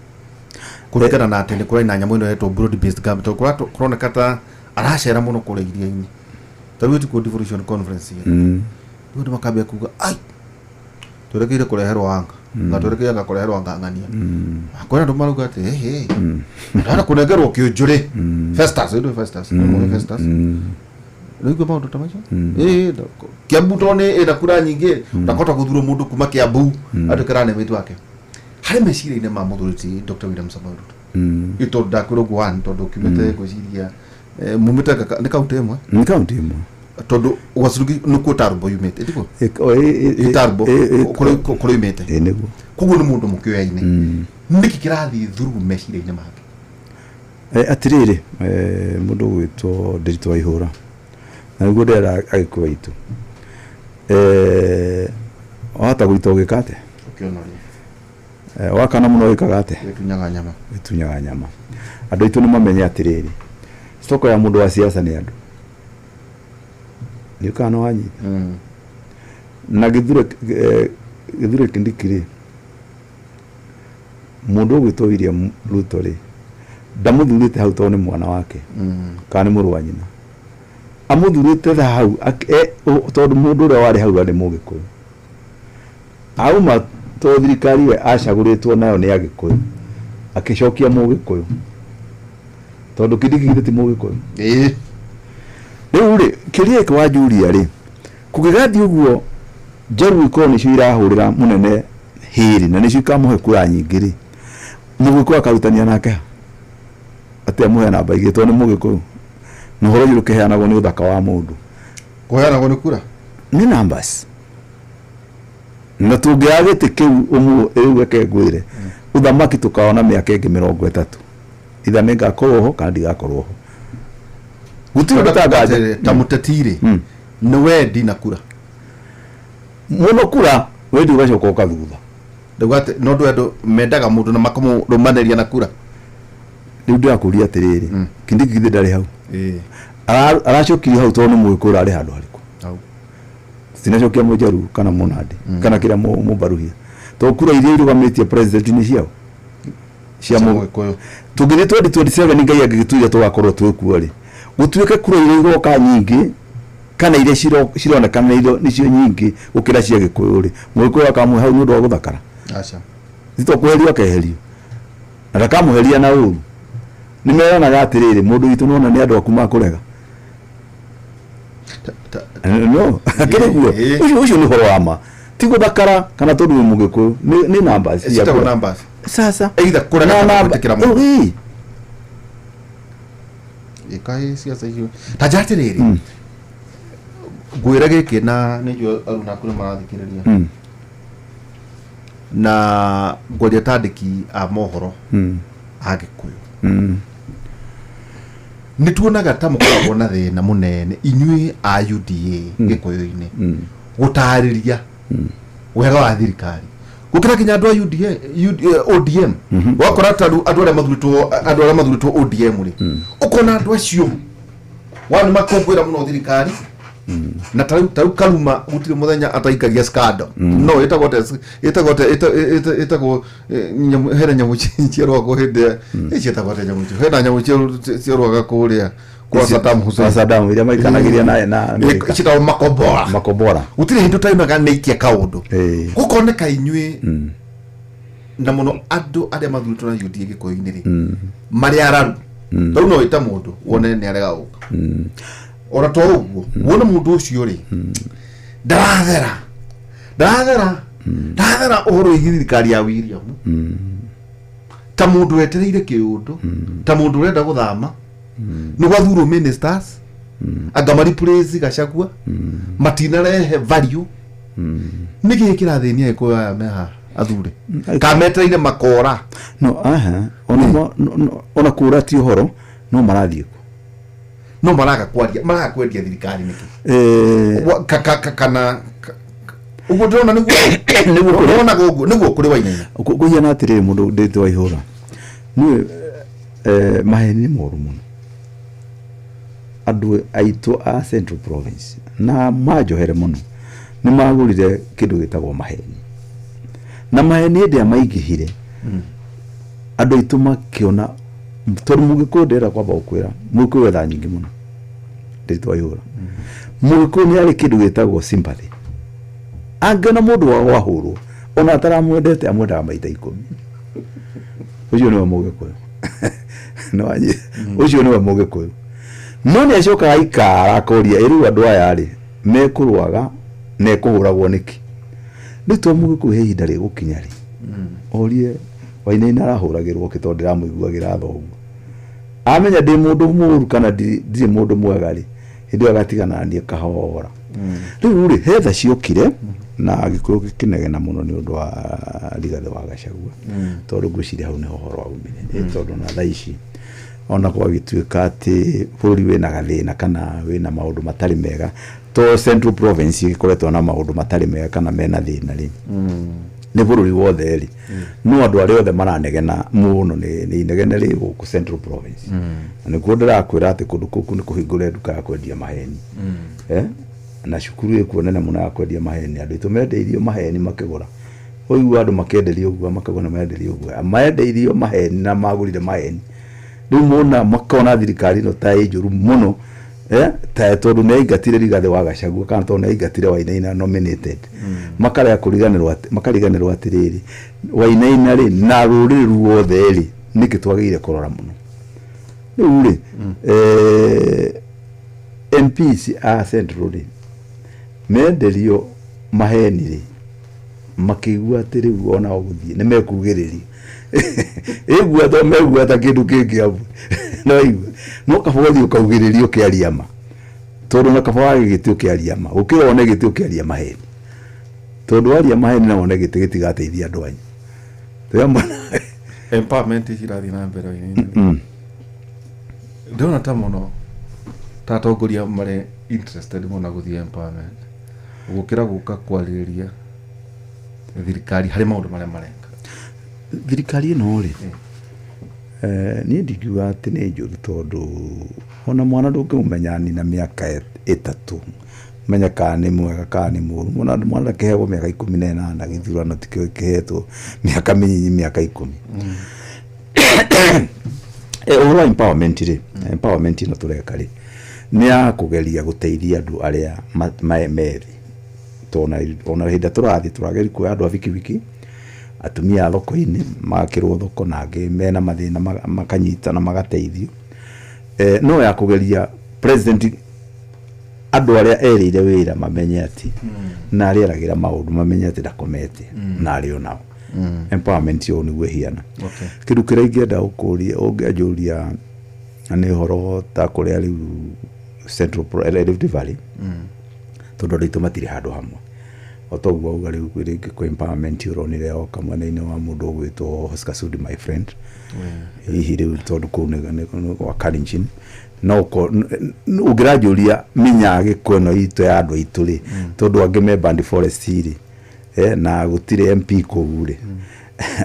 kũringana na atĩ nĩ kũrarĩ na nyamũ ĩno ĩretwo broad based government, tondũ kũroneka ta aracera mũno kũrĩa iria-inĩ, ta rĩu ĩtikuo devolution conference ĩyo. Rĩu andũ makambia kuga, ai, twerekeire kũreherwo anga na twerekeire anga kũreherwo anga ng'ania. Kwĩna andũ marauga atĩ ĩhĩ ndana kũnengerwo kĩũnjũrĩ Festus, ĩndũ Festus nĩ Festus. Rĩu maũndũ ta macio. Ĩĩ, Kiambu to nĩ ĩna kura nyingĩ, ndakota gũthurwo mũndũ kuma Kiambu atuĩke running mate wake harĩ meciria-inĩ ma mũthuri ti Dr. William Samoei Ruto. Ĩ tondũ ndakwĩra ũguo, one, tondũ kiumĩte ngwĩciria mumĩte nĩ kaunti ĩmwe. Nĩ kaunti ĩmwe. Tondũ Uasin Gishu nĩkuo Tarbo yumĩte, ĩtiguo? Ĩ Tarbo kũrĩa yumĩte. Ĩ nĩguo. Koguo nĩ mũndũ mũkĩoyaine. Nĩkĩ kĩrathiĩ through meciria-inĩ make? Atĩrĩrĩ, mũndũ ũgwĩtwo Ndiritu wa Ihũra, na nĩguo ndĩrera Agĩkũyũ aitũ, wahota gũita ũgĩka atĩa? Ũkĩonoria. Wakana mũno wĩkaga atĩa? Gĩtunyaga nyama. Gĩtunyaga nyama. Andũ aitũ nĩ mamenye atĩrĩrĩ, stock ya mũndũ wa siasa nĩ andũ nĩ ũkaga nĩ wanyita. Na Githure Kindiki rĩ, mũndũ ũgwĩtwo William Ruto rĩ, ndamũthurĩte hau tondũ nĩ mwana wake kana nĩ mũrũ wa nyina. Amũthurĩte tha hau tondũ mũndũ ũrĩa warĩ hau arĩ mũgĩkũyũ, auma to thirikari we acagũrĩtwo nayo nĩ Agĩkũyũ, akĩcokia mũgĩkũyũ, tondũ Kindiki githĩ ti mũgĩkũyũ? Ĩĩ. Rĩu rĩ, kĩrĩa gĩkĩ wanjũria rĩ, kũngĩgathiĩ ũguo Njaruo ikorwo nĩcio irahũrĩra mũnene hĩrĩ na nĩcio ikamũhe kura nyingĩ rĩ, mũgĩkũyũ akarutania nake ha atĩ amũhe namba igĩrĩ tondũ nĩ mũgĩkũyũ, na ũhoro ũcio ũkĩheanagwo nĩ ũthaka wa mũndũ? Kũheanagwo nĩ kura. Nĩ numbers. Na tũngĩaga gĩtĩ kĩu ũmũ rĩu, reke ngwĩre, ũthamaki tũkaona mĩaka ĩngĩ 30, itha nĩ ngakorwo ho kana ndigakorwo ho, gũtirĩ ũndũ tanganja. Ta mũteti rĩ, nĩ wendi na kura. Mũno kura, wendi ũgacoka ũkathutha. Ndauga atĩ no ndũ andũ mendaga mũndũ na makamũrũmanĩria na kura. Rĩu ndĩrakũria atĩrĩrĩ, Kindiki githĩ ndarĩ hau? Ĩĩ. Aracokirio hau tondũ nĩ mũgĩkũyũ ũrarĩ handũ harĩkũ? Hau. Tinacokia mũjaruo kana mũnandĩ kana kĩrĩa mũmbaruhia, tondũ kura iria irũgamĩtie president nĩ ciao cia cia mũgĩkũyũ. Tũngĩthiĩ 2027, Ngai angĩgĩtuire tũgakorwo twĩ kuo rĩ, gũtuĩke kura iria iroka nyingĩ kana iria cironekana nĩcio nyingĩ gũkĩra cia Gĩkũyũ rĩ, mũgĩkũyũ akamũhe hau nĩ ũndũ wa gũthakara? Aca. Tito kweherio akeherio na ndakamũheria na ũru. Nĩ meranaga atĩrĩrĩ, mũndũ witũ nona nĩ andũ aku makũrega. No akĩrĩ guo. Ũcio nĩ ũhoro wa ma, ti gũthakara kana tondũ wĩ mũgĩkũyũ, nĩ numbers cia Citagwo kura. Numbers. Sasa Either kũrega na kana namba gwĩtĩkĩra mũndũ. Ĩĩ. Ĩkaĩ ciaca icio ta nja atĩrĩrĩ, ngwĩre gĩkĩ, na nĩ njũĩ aruna aku nĩ marathikĩrĩria, na ngwaria ta andĩki a mohoro a Gĩkũyũ. Nĩ tuonaga ta mũkoragwo na thĩna mũnene inyuĩ a UDA Gĩkũyũ-inĩ gũtarĩria wega wa thirikari gũkĩra nginya andũ a UDA, UDA, ODM. Wakora ta rĩu andũ arĩa mathurĩtwo ODM rĩ, ũkona andũ acio wao nĩ makũngũĩra mũno thirikari, na ta rĩu Karuma gũtirĩ mũthenya ataikagia scandal, no ĩtagwo ĩtagwo hena nyamũ ciarũagwo hĩndĩ ya ciĩtagwo atĩa nyamũ icio, hena nyamũ ciarũaga kũrĩa kwa Saddam Hussein. Kwa Saddam iria maikanagĩria na Amerika. Ciĩtagwo makombora. Makombora. Gũtirĩ hĩndĩ ũtaimaga nĩ ikia kaũndũ. Gũkoneka inyuĩ na mũno andũ arĩa mathurĩtwo na UDA Gĩkũyũ-inĩ rĩ, marĩ araru. Rĩu no wĩte mũndũ wone nĩ arega gũka, ona to ũguo wone mũndũ ũcio rĩ, ndarathera ndarathera ndarathera ũhoro wĩgiĩ thirikari ya William, ta mũndũ wetereire kĩũndũ, ta mũndũ ũrenda gũthama nĩ gwathurwo ministers anga mareplace Gachagua, matinarehe value. Nĩ kĩĩ kĩrathĩnia Gĩkũyũ aya me haha athure ka metereire makora? No aha, ona ona kũra ti ũhoro, no marathiĩ kuo. No maraga kwaria, maraga kwendia thirikari nĩkĩ? Kana ũguo ndĩrona nĩguo. Nĩguo kũrĩ. Ndĩronaga ũguo nĩguo kũrĩ, Wainaina. Kũhiana atĩrĩrĩ, mũndũ ndĩte wa ihũra. Nĩ maheni nĩ moru mũno. Andũ aitũ a Central Province na manjohere mũno nĩ magũrire kĩndũ gĩtagwo maheni, na maheni hĩndĩ ĩrĩa maingĩhire andũ aitũ makĩona, tondũ Mũgĩkũyũ, ndĩrenda kwamba gũkwĩra, Mũgĩkũyũ etha nyingĩ mũno ndĩtwa ihũra. Mũgĩkũyũ nĩ arĩ kĩndũ gĩtagwo sympathy. Angĩona mũndũ wa wahũrwo, ona ataramwendete, amwendaga maita 10. Ũcio nĩwe Mũgĩkũyũ. Nĩwanyita? Ũcio nĩwe Mũgĩkũyũ. No nĩ acokaga aikara akoria, ĩ rĩu andũ aya rĩ mekũrwaga na ekũhũragwo nĩkĩ? Rĩu to Mũgĩkũyũ, he ihinda rĩgũkinya rĩ orie, Wainaina arahũragĩrwo kĩ? Tondũ ndĩramũiguagĩra tha ũguo, amenya ndĩ mũndũ mũru kana ndirĩ mũndũ mwega rĩ, hĩndĩ ĩyo agatigana na niĩ kahora. Rĩu rĩ, he tha ciokire na Gĩkũyũ gĩkĩnegena mũno nĩ ũndũ wa Rigathĩ wa Gachagua, tondũ ngwĩciria hau nĩho ũhoro waumire. Ĩ tondũ na thaa ici ona gwagĩtuĩka atĩ bũrũri wĩna gathĩna kana wĩna maũndũ matarĩ mega, to Central Province ĩgĩkoretwo na maũndũ matarĩ mega kana mena thĩna rĩ, nĩ bũrũri wothe rĩ, no andũ arĩa othe maranegena mũno nĩ inegene rĩ gũkũ Central Province. Na nĩkuo ndĩrakwĩra atĩ kũndũ kũu nĩ kũhingũre nduka ya kwendia maheni, na cukuru ĩkuo nene mũno ya kwendia maheni. Andũ aitũ mendeirio maheni makĩgũra, ũigua andũ makĩenderio ũguo, makagũra, menderio ũguo, mendeirio maheni na magũrire maheni. Rĩu mona makona thirikari ĩno ta ĩ njũru mũno, ta tondũ nĩ aingatire Rigathĩ wa Gachagua kana tondũ nĩ aingatire Wainaina nominated. Makarega kũriganĩrwo makariganĩrwo atĩrĩrĩ, Wainaina rĩ na rũrĩrĩ ruothe rĩ, nĩkĩ twagĩrĩire kũrora mũno rĩu rĩ, MPs a Central rĩ menderio maheni rĩ, makĩigua atĩ rĩu onao gũthiĩ nĩ mekugĩrĩrio ĩgua to megua ta kĩndũ kĩngĩ amu no igua no kaba ũthiĩ ũkaugĩrĩrio ũkĩaria ma, tondũ na kaba wage gĩtĩ ũkĩaria ma gũkĩra wone gĩtĩ ũkĩaria maheni, tondũ waria maheni na wone gĩtĩ gĩtigateithia andũ anyu. Twĩ hamwe nawe. Empowerment ici irathiĩ na mbere Wainaina, ndĩrona ta mũno ta atongoria marĩ interested mũno gũthiĩ empowerment gũkĩra gũka kwarĩrĩria thirikari harĩ maũndũ marĩa mareka. Thirikari ĩno rĩ, niĩ ndingiuga atĩ nĩ njũru, tondũ ona mwana ndũngĩmũmenya nina mĩaka 3 menye kana nĩ mwega kana nĩ mũru. Mwana ndakĩheagwo mĩaka 18, gĩthurano tikĩo kĩhetwo mĩaka mĩnyinyi, mĩaka 10. Ũhoro wa empowerment rĩ, empowerment ĩno tũreka rĩ nĩ ya kũgeria gũteithia andũ arĩa methĩ, tondũ ona hĩndĩ ĩrĩa tũrathiĩ tũrageria kuoya andũ a bikibiki, atumia a thoko-inĩ magakĩrwo thoko, na angĩ mena mathĩna makanyitana magateithio. No ya kũgeria president andũ arĩa erĩire wĩra mamenye atĩ na arĩa eragĩra maũndũ mamenye atĩ ndakomete na arĩ onao. Empowerment ĩyo nĩguo ĩhiana. Kĩndũ kĩrĩa ingĩenda gũkũria, ũngĩanjũria nĩ ũhoro ta kũrĩa rĩu Central Rift Valley, tondũ andũ aitũ matirĩ handũ hamwe. O toguo auga rĩu rĩngĩ kwĩ empowerment ũronire yoka mwena-inĩ wa mũndũ ũgwĩtwo Oscar Sudi, my friend, hihi rĩu tondũ kũu nĩ gwa Kalenjin. No ũngĩranjũria minya gĩko ĩno itũ ya andũ aitũ rĩ, tondũ angĩ me Band Forest rĩ, na gũtirĩ MP kũu rĩ,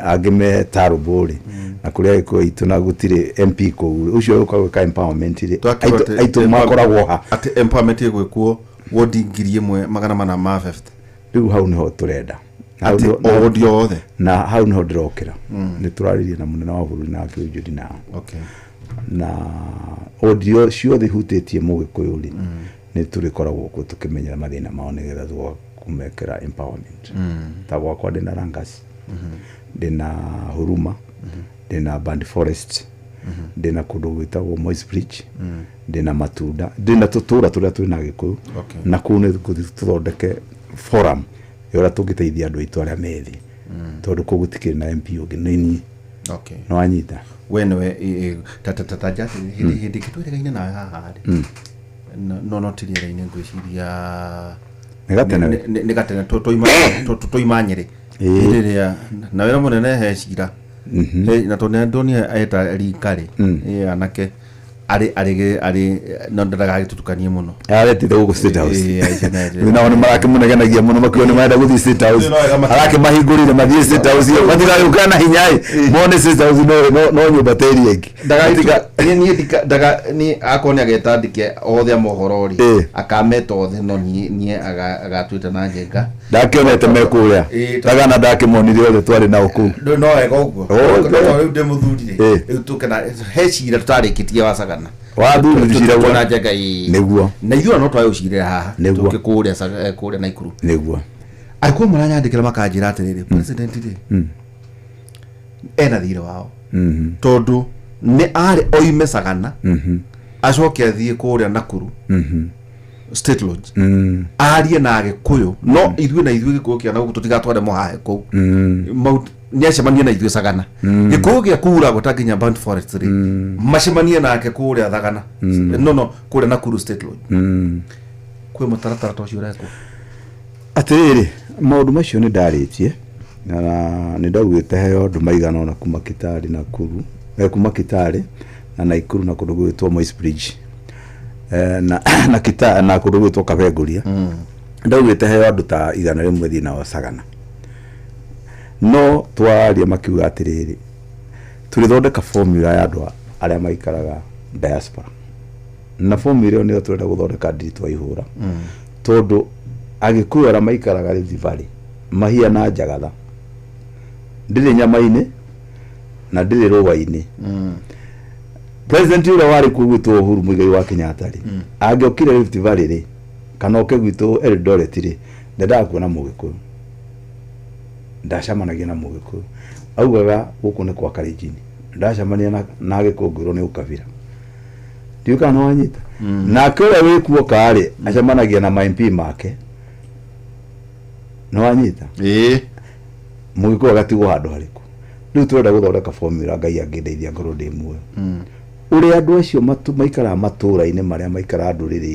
angĩ me Tarbo rĩ, na kũrĩa gĩkũyũ itũ na gũtirĩ MP kũu rĩ, ũcio ũka gwĩka empowerment rĩ, Twakĩrwo aitũ aitũ makoragwo ha? Atĩ empowerment ĩgwĩkwo wodi 1450. Rĩu hau nĩho tũrenda. Hau atĩ o wodi yothe. Na hau nĩho ndĩrokĩra. Nĩ tũraririe na mũnene wa bũrũri na akĩũnjũri nao na audio ciothe ihutĩtie Mũgĩkũyũ rĩ, nĩ tũrĩkoragwo kuo tũkĩmenyera mathĩna mao nĩgetha tũgoka kũmekĩra empowerment. Ta gwakwa ndĩna Langas, ndĩna Huruma, ndĩna Band Forest, ndĩna kũndũ gwĩtagwo Moi's Bridge, ndĩna Matunda, ndĩna tũtũra tũrĩa twĩna Gĩkũyũ. Na kũu nĩ tũgũthiĩ tũthondeke forum ya ũrĩa tũngĩteithia andũ aitũ arĩa methĩ, tondũ kũu gũtikĩrĩ na MP ũngĩ, nĩ niĩ. Nĩ wanyita? We nĩwe ta ta ta ta njatĩ hĩndĩ ĩngĩ twĩrĩgaine nawe haha rĩ, no ti rĩera-inĩ ngwĩciria. Nĩ gatene. Nĩ gatene twaima Nyĩrĩ. Hĩndĩ ĩrĩa na wĩra mũnene he cira. Na tondũ nĩ ndonire eta rika rĩ, anake. Arĩ arĩ arĩ no ndagagĩtũtukanie mũno. Aretire gũkũ State House. Ĩĩ, aici nĩ- Nao nĩ marakĩmũnegenagia mũno, makiuga nĩ marenda gũthiĩ State House. No wega Arakĩmahingũrire mathiĩ State House ĩyo, matigagĩũkĩra na hinya ĩ, mone State House no nyũmba ta ĩrĩa ĩngĩ. Niĩ niĩ ndika ndaga niĩ akorwo nĩ ageta andĩke othe a mohoro rĩ, akameta othe, no niĩ niĩ agatuĩte na njenga. Ndakĩonete me kũrĩa. Thagana ndakĩmonire othe twarĩ nao kũu. No wega ũguo. Oh, No rĩu ndĩ mũthuri rĩ, rĩu tũke na he cira tũtarĩkĩtie wa Sagana. Wathuri cira Tũke na njenga, ĩĩ. Nĩguo. Na ithuĩ no twage gũcirĩra haha. Nĩguo. Tũke kũrĩa kũrĩa Naikuru. Nĩguo. Arĩkuo maranyandĩkĩra makanjĩra atĩrĩrĩ, president rĩ, ena thirĩ wao, tondũ nĩ arĩ oime Sagana, acoke athiĩ kũrĩa Nakuru State Lodge, arie na Agĩkũyũ, no ithuĩ na ithuĩ Gĩkũyũ kĩa nagũkũ tũtigatware mũhahe kũu. Nĩ acemanie na ithuĩ Sagana. Gĩkũyũ gĩa kura ta nginya Burnt Forest rĩ, macemanie nake kũrĩa Thagana, no kũrĩa Nakuru State Lodge. Kwĩ mũtaratara ta ũcio ũrekwo? Atĩrĩrĩ, maũndũ macio nĩ ndarĩtie na nĩ ndaugĩte heo andũ maigana ũna kuma Kitale, Nakuru, kuma Kitale na Naikuru na kũndũ gwĩtwo Moi's Bridge, na Kitale na kũndũ gwĩtwo Kabenguria. Ndaugĩte heo andũ ta 100 thiĩ nao Sagana, no twaria makiuga atĩrĩrĩ, tũrĩthondeka formula ya andũ arĩa maikaraga diaspora, na formula ĩyo nĩyo tũrenda gũthondeka Ndiritu wa Ihũra, tondũ Agĩkũyũ arĩa maikaraga Rift Valley mahiana njagatha, ndĩrĩ nyama-inĩ na ndĩrĩ rũa-inĩ. President ũrĩa warĩ kuo gwitũ Uhuru Muigai wa Kenyatta rĩ, angĩokire Rift Valley rĩ, kana oke gwitũ Eldoret rĩ, ndendaga kuona Mũgĩkũyũ, ndacemanagia na Mũgĩkũyũ, augaga gũkũ nĩ kwa Kalenjin, ndacemania na Agĩkũyũ ngwĩrwo nĩ ũkabira. Ndiũĩ kana nĩ wanyita. Nake ũrĩa wĩkuoka rĩ, acemanagia na ma MP make, nĩ wanyita? Ĩĩ. Mũgĩkũyũ agatigwo handũ harĩkũ? Rĩu tũrenda gũthondeka formula, Ngai angĩndeithia ngorwo ndĩ muoyo, ũrĩa andũ acio maikaraga matũũra-inĩ marĩa maikaraga ndũrĩrĩ.